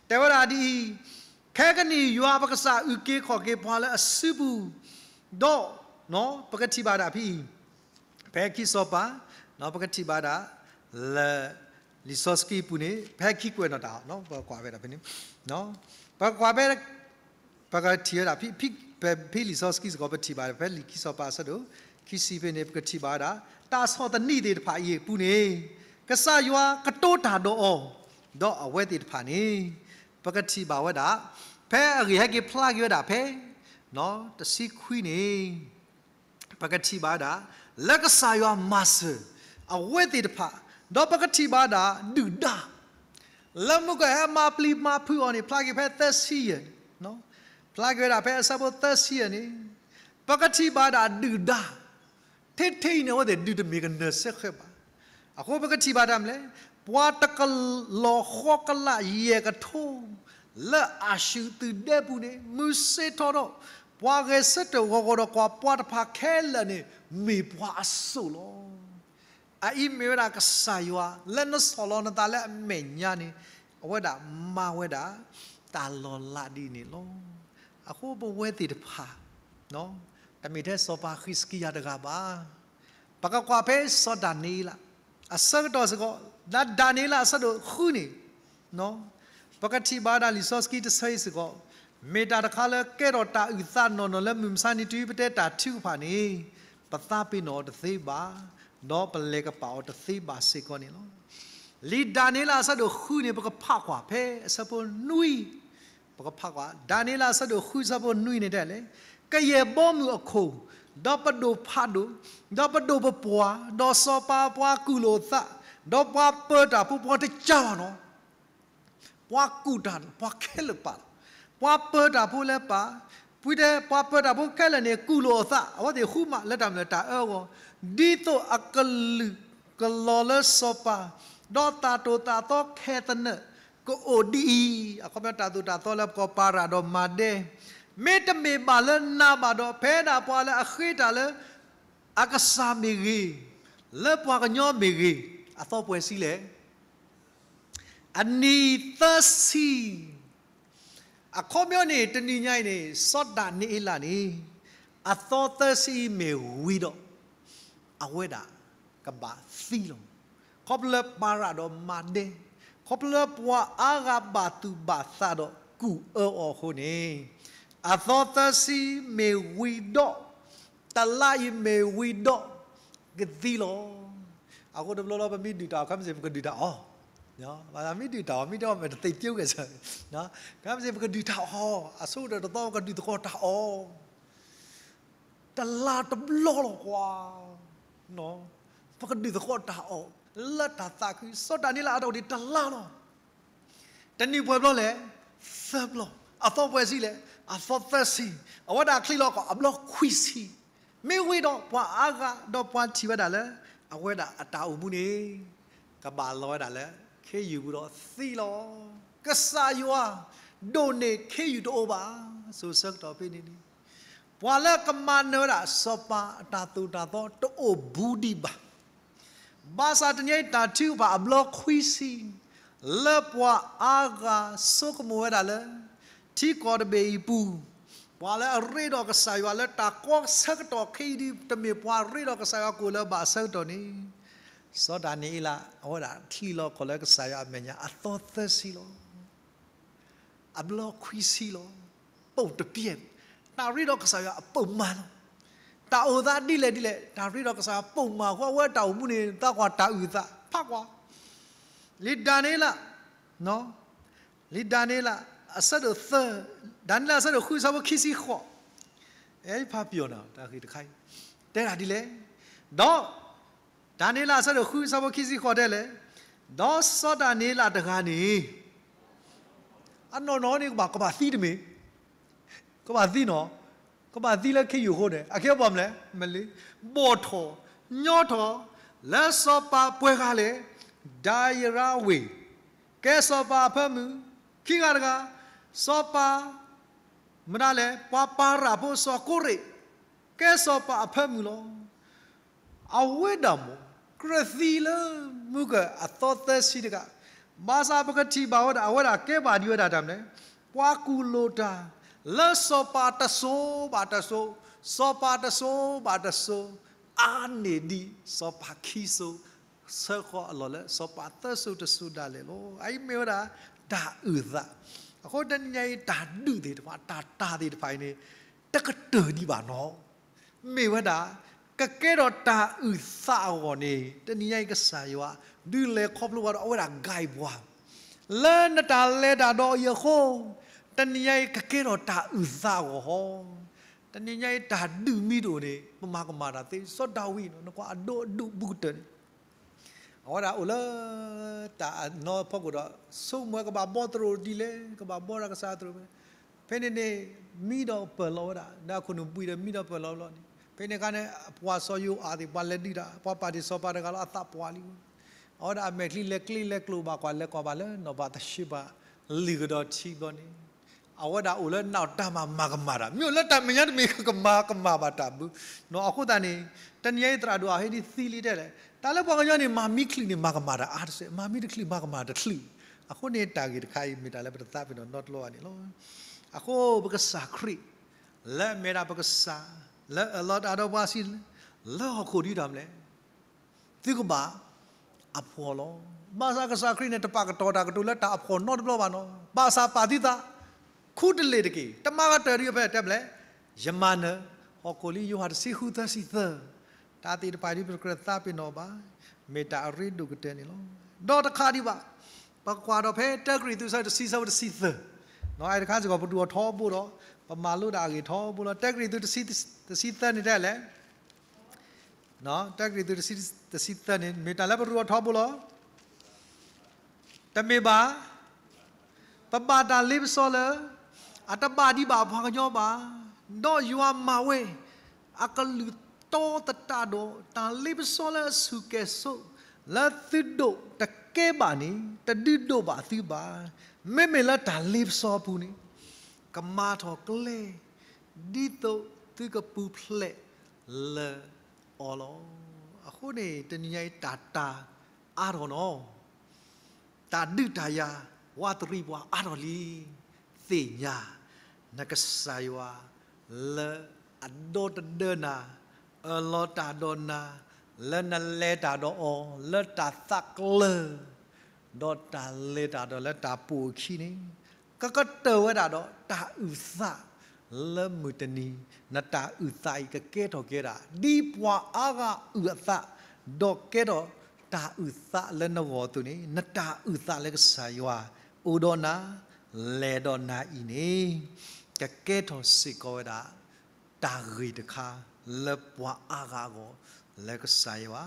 တဲဝဲဒၣ်ဒ်အံၤ, ခဲကနံၣ်ယွၤပကစၢ်အုၣ်က့ၤခီၣ်က့ၤပှၤလၢအစုပူၤ, ဒီး ပကထံၣ်ဘၣ်ဒၣ်ဖဲအံၤ ဖဲခံစီၤပၤ ပကထံၣ်ဘၣ်ဒၣ် လၢ လံာ်စီဆှံပူၤန့ၣ် ဖဲခံကွဲးနီၣ်တၢ် ပကကွၢ်ဖဲဒၣ်ဖဲန့ၣ် ပကကွၢ်ဖဲ ပကထံၣ်ဝဲဒၣ် ဖဲလံာ်စီဆှံစ့ၢ်ကီး ပထံၣ်ဘၣ်ဖဲလံာ်ခံစီၤပၤအဆၢဒိၣ် ခံဆံဖဲန့ၣ် ပကထံၣ်ဘၣ်ဝဲဒၣ် တၢ်ဆီၣ်သနံးသ့ၣ်တဖၣ်အံၤအပူၤန့ၣ် ကစၢ်ယွၤကတိၤတၢ်ဒီးအီၤ, ဒီးအဝဲသ့ၣ်တဖၣ်န့ၣ် ပကထံၣ်ဘၣ်ဝဲဒၣ် ဖဲအဂ့ၢ်ဟဲက့ၤဖျါက့ၤဝဲဒၣ်ဖဲ တဆံခွံန့ၣ် ပကထံၣ်ဘၣ်ဝဲဒၣ် လၢကစၢ်ယွၤမၤစၢၤ အဝဲသ့ၣ်တဖၣ်, ဒီးပကထံၣ်ဘၣ်ဝဲဒၣ် ဒုၣ်ဒါ လၢမုၢ်ကဟဲမၤပျံၤမၤဖုးအီၤန့ၣ် ဖျါက့ၤဖဲသၢဆံယဲၢ်, ဖျါက့ၤဝဲဒၣ်ဖဲအဆၢဖိသၢဆံယဲၢ်န့ၣ်, ပကထံၣ်ဘၣ်ဝဲဒၣ်ဒုၣ်ဒါ ထဲထဲအံၤန့ၣ် အဝဲသ့ၣ်ဒုးတမ့ၢ်ကနၢၤစ့ၢ်ကီးဘၣ်. အဃိပကထံၣ်ဘၣ်တၢ်မနုၤလဲၣ်, ပှၤတကလီၤဃီကလးယဲၢ်ကထိ လၢအၤၡူၣ်သုးဒဲပူၤန့ၣ် မုၢ်ဆ့ၣ်ထီၣ်ဒီး ပှၤဂဲၤဆၢထၢၣ်ဂီၤဂီၤဒီး ကွၢ်ပှၤတဖၣ်ခဲလၢာ်န့ၣ် မ့ၢ်ပှၤအစိၣ်လီၤ. အအံၤမ့ၢ်ဝဲဒၣ်ကစၢ်ယွၤ လၢနဆီၣ်လီၤနသးလၢအမဲာ်ညါန့ၣ် အဝဲဒၣ်မၤဝဲဒၣ် တၢ်လီၤလးဒ်န့ၣ်လီၤ. အဃိပဝဲသ့ၣ်တဖၣ် တမ့ၢ်ထဲစီၤပၤဃံးစကံယၤတဂၤဘၣ်. ပကကွၢ်ဖဲစီၤဒၤနံးယ့လး အဆၢကတီၢ်စ့ၢ်ကီး, ဒ်ဒၤနံးယ့လးအဆၢဒိၣ်ဃုန့ၣ် ပကထံၣ်ဘၣ်ဝဲဒၣ်လံာ်စီဆှံတဆၢအံၤစ့ၢ်ကီး, မ့ၢ်တၢ်တခါလၢကဲထီၣ်တၢ်အုၣ်သးနီၢ်နီၢ်လၢမုၢ်မဆါနံၤတုၤပတဲတၢ်ထုကဖၣ်န့ၣ်, ပသးပ့ၤနီၣ်အီၤတသ့ဘၣ်, ဒီးပလဲၤကပာ်အီၤတသ့ဘၣ်စ့ၢ်ကီးန့ၣ်လီၤ. လံာ်ဒၤနံးယ့လးအဆၢဒိၣ်ဃုန့ၣ် ပကဖးကွၢ်ဖဲအဆၢဖိနွံ ပကဖးကွၢ် ဒၤနံးယ့လးအဆၢဒိၣ်ဃုအဆၢဖိနွံန့ၣ်တဲလဲၣ်, ကယဲၢ်ဘီမုၢ်အခိၣ်, ဒီးပဒိၣ်ဖးဒိၣ်, ဒီးပဒိၣ်ပပှၢ်, ဒီးစီၤပၤအပှၤကူၣ်လိာ်အသး, ဒီးပှၤပၢတၢ်ဖိပှၤတကးဘၣ်နီၤ, ပှၤကူၣ်တၢ်ပှၤခဲလၢာ်ပာ်လီၤ, ပှၤပၢတၢ်ဖိလၢပာ်, ပှၤတဲ ပှၤပၢၤတၢ်ဖိခဲလၢာ်န့ၣ် ကူၣ်လိာ်အသး အဝဲသ့ၣ်ဃုမးလၢတၢ်မနုၤလဲၣ် တၢ်အၢအဂီၢ်, ဒ်သိးအကလုာ်ကလီၤလၢစီၤပၤ, ဒီးတၢ်သိၣ်တၢ်သီခဲသနၢၣ် ကအိၣ်ဒ်အံၤ, အခီပညီတၢ်သိၣ်တၢ်သီလၢပကိးပၤရၤဒီးမၤဒဲ, မ့တမ့ၢ်ဘၣ်လၢနၤဘၣ်ဒီး ဖဲဒၣ်ပှၤလၢအဃ့တၢ်လၢ အကစၢ်မ့ၢ်ဂ့ၤ, လၢပှၤကညီမ့ၢ်ဂ့ၤ, အသီပှဲၤဆံလဲၣ်. အနံၣ်သၢဆံ, အခီပညီန့ၣ် တနံၤညါအံၤန့ၣ် စီၤဒၤနံးအ့လးန့ၣ် အသီသၢဆံမ့ၢ်ဝံၤဒီး အဝဲဒၣ်ကဘၣ်သံလီၤ. ခီဖျိလၢပၤရၤဒီးမၤဒဲ, ခီဖျိလၢပှၤအါဂၤဘၣ်သူၣ်ဘၣ်သးဒီးကူၣ်အၢအီၤအဃိန့ၣ်, အသီသၢဆံမ့ၢ်ဝံၤဒီး တလါအံၤမ့ၢ်ဝံၤဒီး ကသံလီၤ. အဃိတဘျီလီၤ ပမ့ၢ်ဒုၣ်တၢ်အီၣ် ခဲမုၢ်ဆ့ၣ်ပကဒုၣ်တၢ်အီၣ်, မ့ၢ်ဒုၣ်တၢ်အီၣ် မ့ၢ်တဲအီၣ်မ့ၢ်တသ့စ့ၢ်ကီး, ခဲမုၢ်ဆ့ၣ်ပကဒုၣ်တၢ်အီၣ် အဆိကတၢၢ်တသီ ပကဒုၣ်သကိးတၢ်အီၣ်, တလါတဘျီလီၤကွၢ်, ပကဒုၣ်သကိးတၢ်အီၣ်, လၢတၢ်သးခု စီၤဒၤနံးအ့လးအတၢ်အိၣ်ဒံးတလါလီၤ. တနံၣ်ပှဲၤဘျီလဲၣ်, သၢဘျီ, အသီပှဲၤဆံလဲၣ်, အသီသၢဆံ, အဝဲဒၣ်ချံးလီၤကီး အဘျီခွံဆံ, မ့ၢ်ဝံၤဒီး ပှၤအါဂၤဒီးပှၤထံၣ်ဝဲဒၣ်လၢ အဝဲဒၣ်အတၢ်အိၣ်မူန့ၣ် ကဘၣ်လီၤဝဲဒၣ်လၢ ခ့ယုၢ်ပူၤဒီးသံလီၤ. ကစၢ်ယွၤ ဒိၣ်န့ၢ်ခ့ယုၢ်တအိၣ်ဘၣ်, စိၤဆၢကတီၢ်ဖဲန့ၣ်န့ၣ် ပှၤလၢကမၤနၢၤဝဲဒၣ်စီၤပၤအတၢ်သိၣ်တၢ်သီတအိၣ်ဘူးဒံးဘၣ်. ဘၣ်ဆၣ်တနံၤအံၤတၢ်ထုကဖၣ်အဘျီခွံဆံ လၢပှၤအါဂၤဆိကမိၣ်ဝဲဒၣ်လၢ ထံကီၢ်တဘ့ၣ်အံၤပူၤ ပှၤလၢအရ့ဒီးကစၢ်ယွၤလၢတၢ်ကီဆၢကတီၢ်ခဲအံၤဒ် တမ့ၢ်ပှၤရ့ဒီးကစၢ်ယွၤကအိၣ်လၢဘၣ်အဆၢကတီၢ်န့ၣ်, စီၤဒၤနံးအ့လး အဝဲဒၣ်ချံးလီၤကီးလၢကစၢ်ယွၤအမဲာ်ညါ အသီသၢဆံလီၤ. အဘျီခွံဆံလီၤ. ပိာ်တပျဲၢ်, တၢ်ရ့ဒီးကစၢ်ယွၤအပိာ်မၤလီၤ. တၢ်အိၣ်သးဒ်လဲၣ်ဒ်လဲၣ် တၢ်ရ့ဒီးကစၢ်ယွၤပိာ်မၤအဃိ အဝဲတၢ်အိၣ်မူန့ၣ် သးကွၢ်တၢ်အုၣ်သး ဖးကွၢ်, လံာ်ဒၤနံးအ့လး, လံာ်ဒၤနံးအ့လး အဆၢဒိၣ်သၢ, ဒၤနံးအ့လးအဆၢဒိၣ်ဃု အဆၢဖိခံဆံဃိး, အဲ ဖးပျီၤနၤ တၢ်ဂ့ၢ်တခါအံၤ တဲဒၣ်ဒ်လဲၣ်, ဒီး ဒၤနံးအ့လးအဆၢဒိၣ်ဃု အဆၢဖိခံဆံဃိးတဲလဲၣ်, ဒီးစီၤဒၤနံးအ့လးတဂၤန့ၣ် အနီၢ်နီၢ်န့ၣ်ကဘၣ် ကဘၣ်သံတမ့ၢ်, ကဘၣ်သံနီၤ, ကဘၣ်သံလၢခ့ယုၢ်အဃိန့ၣ် အခဲအံၤဘၣ်မနုၤလဲၣ်, မ့ၢ်လၢ ဘီၣ်ထီၣ်ညီထီၣ် လၢစီၤပၤပှဲၤဂၤလဲၣ်, ဒၤရံဝ့း ကဲစီၤပၤအဖၢမုၢ်, ခံဂၤတဂၤ စီၤပၤ မတၤလဲၣ် ပှၤပၤရၤဖိစီၤကိရ့း ကဲစီၤပၤအဖၢမုၢ်လီၤ. အဝဲဒၣ်မ့ၢ် ကြၢးသံလၢမုၢ်ကၢၢ်အသီသၢဆံတဂၤ, ဘၣ်ဆၣ်ပကထံၣ်ဘၣ်ဝဲဒၣ် အဝဲဒၣ်ကဲဘၣ်ဒံးဝဲဒၣ်တၢ်မနုၤလဲၣ်, ပှၤကူၣ်လိာ်တၢ် လၢစီၤပၤတစိၤဘၣ်တစိၤ, စီၤပၤတစိၤဘၣ်တစိၤ အါန့ၢ်ဒံးစီၤပၤခံစိၤ ဆၢဃီၤအလီၢ်လၢစီၤပၤသၢစိၤတစိၤဒၣ်လဲာ်လီၤ. အအံၤမ့ၢ်ဝဲဒၣ် တၢ်အုၣ်သး, အဃိတနံၤညါအံၤ တၢ်ဒုးသ့ၣ်တဖၣ် တၢ်တၤသ့ၣ်တဖၣ်အံၤန့ၣ် တကတၢၢ်ဒံးဘၣ်နီၤ, မ့ၢ်ဝဲဒၣ် ကကဲထီၣ်တၢ်အုၣ်သးအဂီၢ်န့ၣ် တနံၤညါအံၤကစၢ်ယွၤ ဒုးလဲၤခီဖျိပှၤဒီး အဝဲဒၣ် guide ပှၤ လၢနတၢ်လဲၤတၢ်ဒီးအံၤအဃိ တနံၤညါအံၤကကဲထီၣ်တၢ်အုၣ်သးအဂီၢ်ဟီ, တနံၤညါအံၤတၢ်ဒုးမ့ၢ်တအိၣ်န့ၣ် ပမၤကမၣ်တၢ်သ့, စီၤဒၤဝံး နကွၢ်အဒိအဒုးဘူးကတၢၢ်န့ၣ် အဝဲဒၣ်အိၣ်လၢ တၢ်အနီၢ်ဖီခိၣ်ဒီး ဆိကမိၣ်ဝဲကဘၣ်ဘှီသရိာ်ဒ်လဲၣ်, ကဘၣ်ဘှီတၢ်ကစၢ်သရိာ်ဝဲ, ဖဲန့ၣ်န့ၣ် မံဒီးပၢၢ်လီၤဝဲဒၣ် ဒီးအခိၣ်နူာ်ဘှံးဒီးမံဒီးပၢၢ်လီၤဘျီန့ၣ် ဖဲန့ၣ်အခါန့ၣ် ပှၤစီၤယိၤအးသ့ၣ် ပှၤလဲၤဒုးတၢ် ပှၤပာ်တ့ၢ်စီၤပၤတဂၤလီၤ အသးပှၢ်လံ အဝဲဒၣ်အမဲာ်ချံလဲၤကျ့လဲၤကျိၤဘၣ်ကွၢ်လဲၤကွၢ်ဘၣ်လၢနီၢ်ဘၣ်တၡ့ဘၣ် လံာ်ကဒီးထံဘျီန့ၣ် အဝဲဒၣ်အိၣ်လၢနးတၢ်မၤမၤကမၣ်တၢ် မ့ၢ်အိၣ်လၢတၢ်မဲာ်ညါတမံၤကမၤကမၣ်ဘၣ်တၢ်ဘုနီၤ. အဃိသတးန့ၣ် တနံၤအံၤသရၣ်ဒိၣ်အဟ့ၣ်ဒ်သံလံတဲလဲၣ် တၢ်လၢပှၤကညီန့ၣ် မၤမံချံးန့ၣ် မၤကမၣ်တၢ်အါတစဲး မၤမံတချံး မၤကမၣ်တချံး. အဃိန့ၣ်တၢ်ဂ့ၢ်တခါအံၤ မ့ၢ်တၢ်လၢပတသးပ့ၤနီၣ်နီတဘျီဘၣ်န့ၣ်လီၤ. အဃိပကစၢ်ခရံာ် လၢအမ့ၢ်ဒၣ်ပကစၢ် လၢအၢၣ်လီၤတၢ်ဒီးပှၤဆံး လၢဟီၣ်ခိၣ်ဒံးတၢ်မနုၤလဲၣ် သုကဘၣ်အဖှီၣ်လီၤ. ဘၣ်ဆၣ်ကစၢ်ခရံာ်န့ၣ် တပာ်ကတီၤတၢ်ကတိၤလၢတၢ်အဖှီၣ်နီတဘျီဘၣ်နီၤ. ဘၣ်ဆၣ်ပာ်သုသး ခူတလ့ၢ်တက့ၢ်. တမၤကတၢၢ်ဒံးဖဲတဲဘျဲၣ် ယမၤနၢၤ ဟီၣ်ခိၣ်လံ ယိၤဟၣ်တဆံဃုသၢဆံသၢ. တၢ်သ့ၣ်တဖၣ်ဒ်ပတကြၢးသးပ့ၤနီၣ်ဘၣ် မ့ၢ်တၢ်အရ့ဒိၣ်ကတၢၢ်န့ၣ်လီၤ. ဒီးတခါဒံးဘၣ် ပကွၢ်ဒီးဖဲတၢကရံၣ်သူး ဆၢတဆံ ဆၢဖိတဆံသၢ. အဲတခါစ့ၢ်ကီး ပဒုးအီၤထီဘိဒီး ပမၤလိဒၣ်အဂ့ၢ်ထီဘိလီၤ. တၢကရံၣ်သူး တဆံသၢန့ၣ်တဲလဲၣ် တၢကရံၣ်သူး တဆံသၢန့ၣ် မ့ၢ်တၢ်လၢပဒုးအီၤထီဘိလီၤ. တမ့ၢ်ဘၣ် ပဘၣ်တၢ်လ့ပစီလၢ အတဘၣ်ဒံးဘၣ်ပှၤကညီဘၣ်. ဒီးယွၤမၤဝဲ အကလုၢ်တီသတးဒီး တၢ်လ့ပစီလၢအဆူၣ်ကဲၣ်ဆိး လၢသုဒိးတကဲဘၣ်န့ၣ် တဒုးဒိးဘၣ်သုဘၣ်. မ့မ့ၢ်လၢတၢ်လ့ပစီအပူၤန့ၣ် ကမၤထီၣ်ကျဲ ဒ်သိးသုကပူၤဖျဲးလၢအီၤလီၤ. အဃိန့ၣ် တနံၤညါအံၤ တၢ်တၤအါထီၣ်နီၤ တၢ်ဒုးတၢ်ယၤ ဝးတရံးပှၤအါထီၣ်လံ. သ့ၣ်ညါ နကစၢ်ယွၤ လၢအဒီတဒၢနၤ, အၢၣ်လီၤတၢ်ဒီးနၤ, လၢနလဲၤတၢ်ဒီးအီၤ လၢတၢ်သးကျၢၤ ဒီးတၢ်လဲၤတၢ်ဒီးလၢတၢ်ပိာ်အခံန့ၣ် ကကတၢၢ်ဝဲဒၣ်ဒီးတၢ်အုၣ်သးလၢမုၢ်တနံၤ, နတၢ်အုၣ်သးအံၤကကဲထီၣ်ကဲဒၣ် ဒ်ပှၤအါဂၤအုၣ်အသး, ဒီးကဲထီၣ်တၢ်အုၣ်သးလၢနဂီၢ်အသိးန့ၣ် နတၢ်အုၣ်သးလၢကစၢ်ယွၤအိၣ်ဒီးနၤ, လဲၤဒီးနၤအံၤန့ၣ် ကကဲထီၣ်စ့ၢ်ကီးဝဲဒၣ် တၢ်ဂ့ၢ်တခါ လၢပှၤအါဂၤအဂီၢ် လၢကစၢ်ယွၤ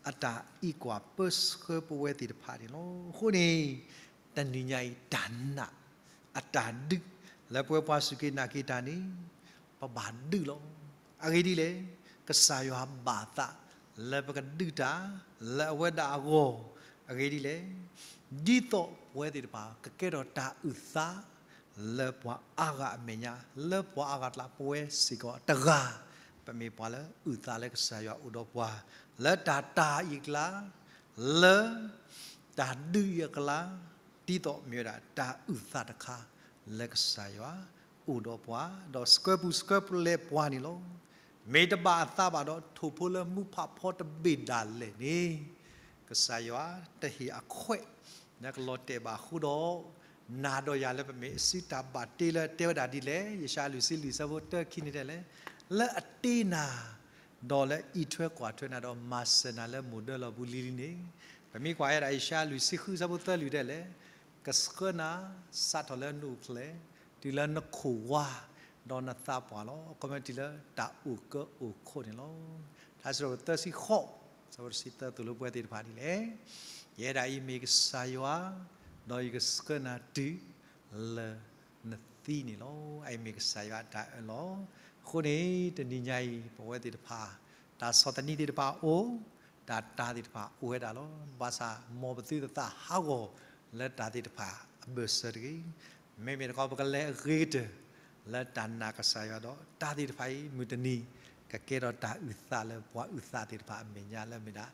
အတၢ်အံးကွၢ်ပၢဆှၢပဝဲသ့ၣ်တဖၣ်န့ၣ်လီၤ. အဃိန့ၣ် တနံၤညါအံၤ တၢ်နာ် အတၢ်ဒုး လၢပဝဲပှၤစူၢ်က့ၤနာ်က့ၤတၢ်န့ၣ် ပဘၣ်ဒုးလီၤ. အဂ့ၢ်ဒ်လဲၣ်, ကစၢ်ယွၤဘၣ်သး လၢပကဒုးတၢ် လၢအဝဲဒၣ်အဂီၢ်, အဂ့ၢ်ဒ်လဲၣ်, ဒ်သိးပဝဲသ့ၣ်တဖၣ် ကကဲထီၣ်တၢ်အုၣ်သး လၢပှၤအါဂၤအမဲာ်ညါ, လၢပှၤအါဂၤအကျါ ပဝဲစ့ၢ်ကီးတဂၤ, ပမ့ၢ်ပှၤလၢအုၣ်သးလၢကစၢ်ယွၤအိၣ်ဒီးပှၤ, လၢတၢ်တၤအံၤအကျါ, လၢတၢ်ဒုးအံၤအကျါ, ဒ်သိးမ့ၢ်ဝဲဒၣ်တၢ်အုၣ်သးတခါ လၢကစၢ်ယွၤအိၣ်ဒီးပှၤ, ဒီးဆှၢပူၤဆှၢပျဲပှၤန့ၣ်လီၤ. မ့ၢ်တဘၣ်အသးဘၣ်ဒီး ထိၣ်ဖိလၢမူဖးဖီတဘ့ၣ်ဒၣ်လဲာ်န့ၣ် ကစၢ်ယွၤတဟ့ၣ်အခွဲး လၢကလီၤတဲာ်ဘၣ်အဃိဒီး, နၤဒီးယၤလၢပမ့ၢ်အစုတၢ်ဘၣ်တ့လၢတဲဝဲဒၣ်ဒ်လဲၣ်, ယၡါယၤလွံၢ်ဆံလွံၢ်ဆၢဖိတၢခံန့ၣ်တဲလဲၣ်, လၢအတ့နၤ, ဒီးလၢအံးထွဲကွၢ်ထွဲနၤဒီးမၤစၢၤနၤလၢမိၢ်ဒၢလီၢ်ပူၤလံၤလံၤန့ၣ်, ပမ့ၢ်ကွၢ်ဝဲဒၣ်ယၡါယၤလွံၢ်ဆံဃုဆၢဖိသၢလွံၢ်တဲလဲၣ်, ကဆှၢနၤစးထီၣ်လၢနအိၣ်ဖျဲၣ်, တုၤလၢနခိၣ်ဝါ, ဒီးနသးပှၢ်လီၤ. အခီပညီတုၤလၢတၢ်အိၣ်ကၢအိၣ်ခိးန့ၣ်လီၤ. ထါစံးထီၣ်ပတြၢၤသၢဆံဃိး, ဆၢဖိတဆံသၢသိၣ်လိပဝဲသ့ၣ်တဖၣ်ဒ်လဲၣ်, ယဲဒၣ်အံၤမ့ၢ်ကစၢ်ယွၤ, ဒီးယကဆှၢနၤတုၤလၢနသံန့ၣ်လီၤ. အအံၤမ့ၢ်ကစၢ်ယွၤအတၢ်အၢၣ်လီၤ. အဃိန့ၣ် တနံၤညါအံၤ ပဝဲသ့ၣ်တဖၣ် တၢ်ဆီၣ်သနံးသ့ၣ်တဖၣ်အိၣ်, တၢ်တၤသ့ၣ်တဖၣ်အိၣ်ဝဲဒၣ်လီၤ. ဘၣ်ဆၣ်မ်ပသုတသးဟးဂီၤ လၢတၢ်သ့ၣ်တဖၣ်အဘၢၣ်စၢၤတဂ့ၤ. မ့မ့ၢ်တခီ ပကလဲၤအဂ့ၤကတၢၢ် လၢတၢ်နာ်ကစၢ်ယွၤဒီး တၢ်သ့ၣ်တဖၣ်အံၤ မုၢ်တနံၤ ကကဲထီၣ်တၢ်အုၣ်သးလၢပှၤအုၣ်သးသ့ၣ်တဖၣ်အမဲာ်ညါလၢမ့ၢ်ဒၣ်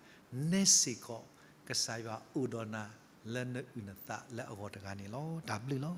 နဲစ့ၢ်ကီး ကစၢ်ယွၤအိၣ်ဒီးနၤ လၢနအုၣ်နသးလၢအဂီၢ်တဂၤန့ၣ်လီၤ. တၢ်ဘျုးလီၤ.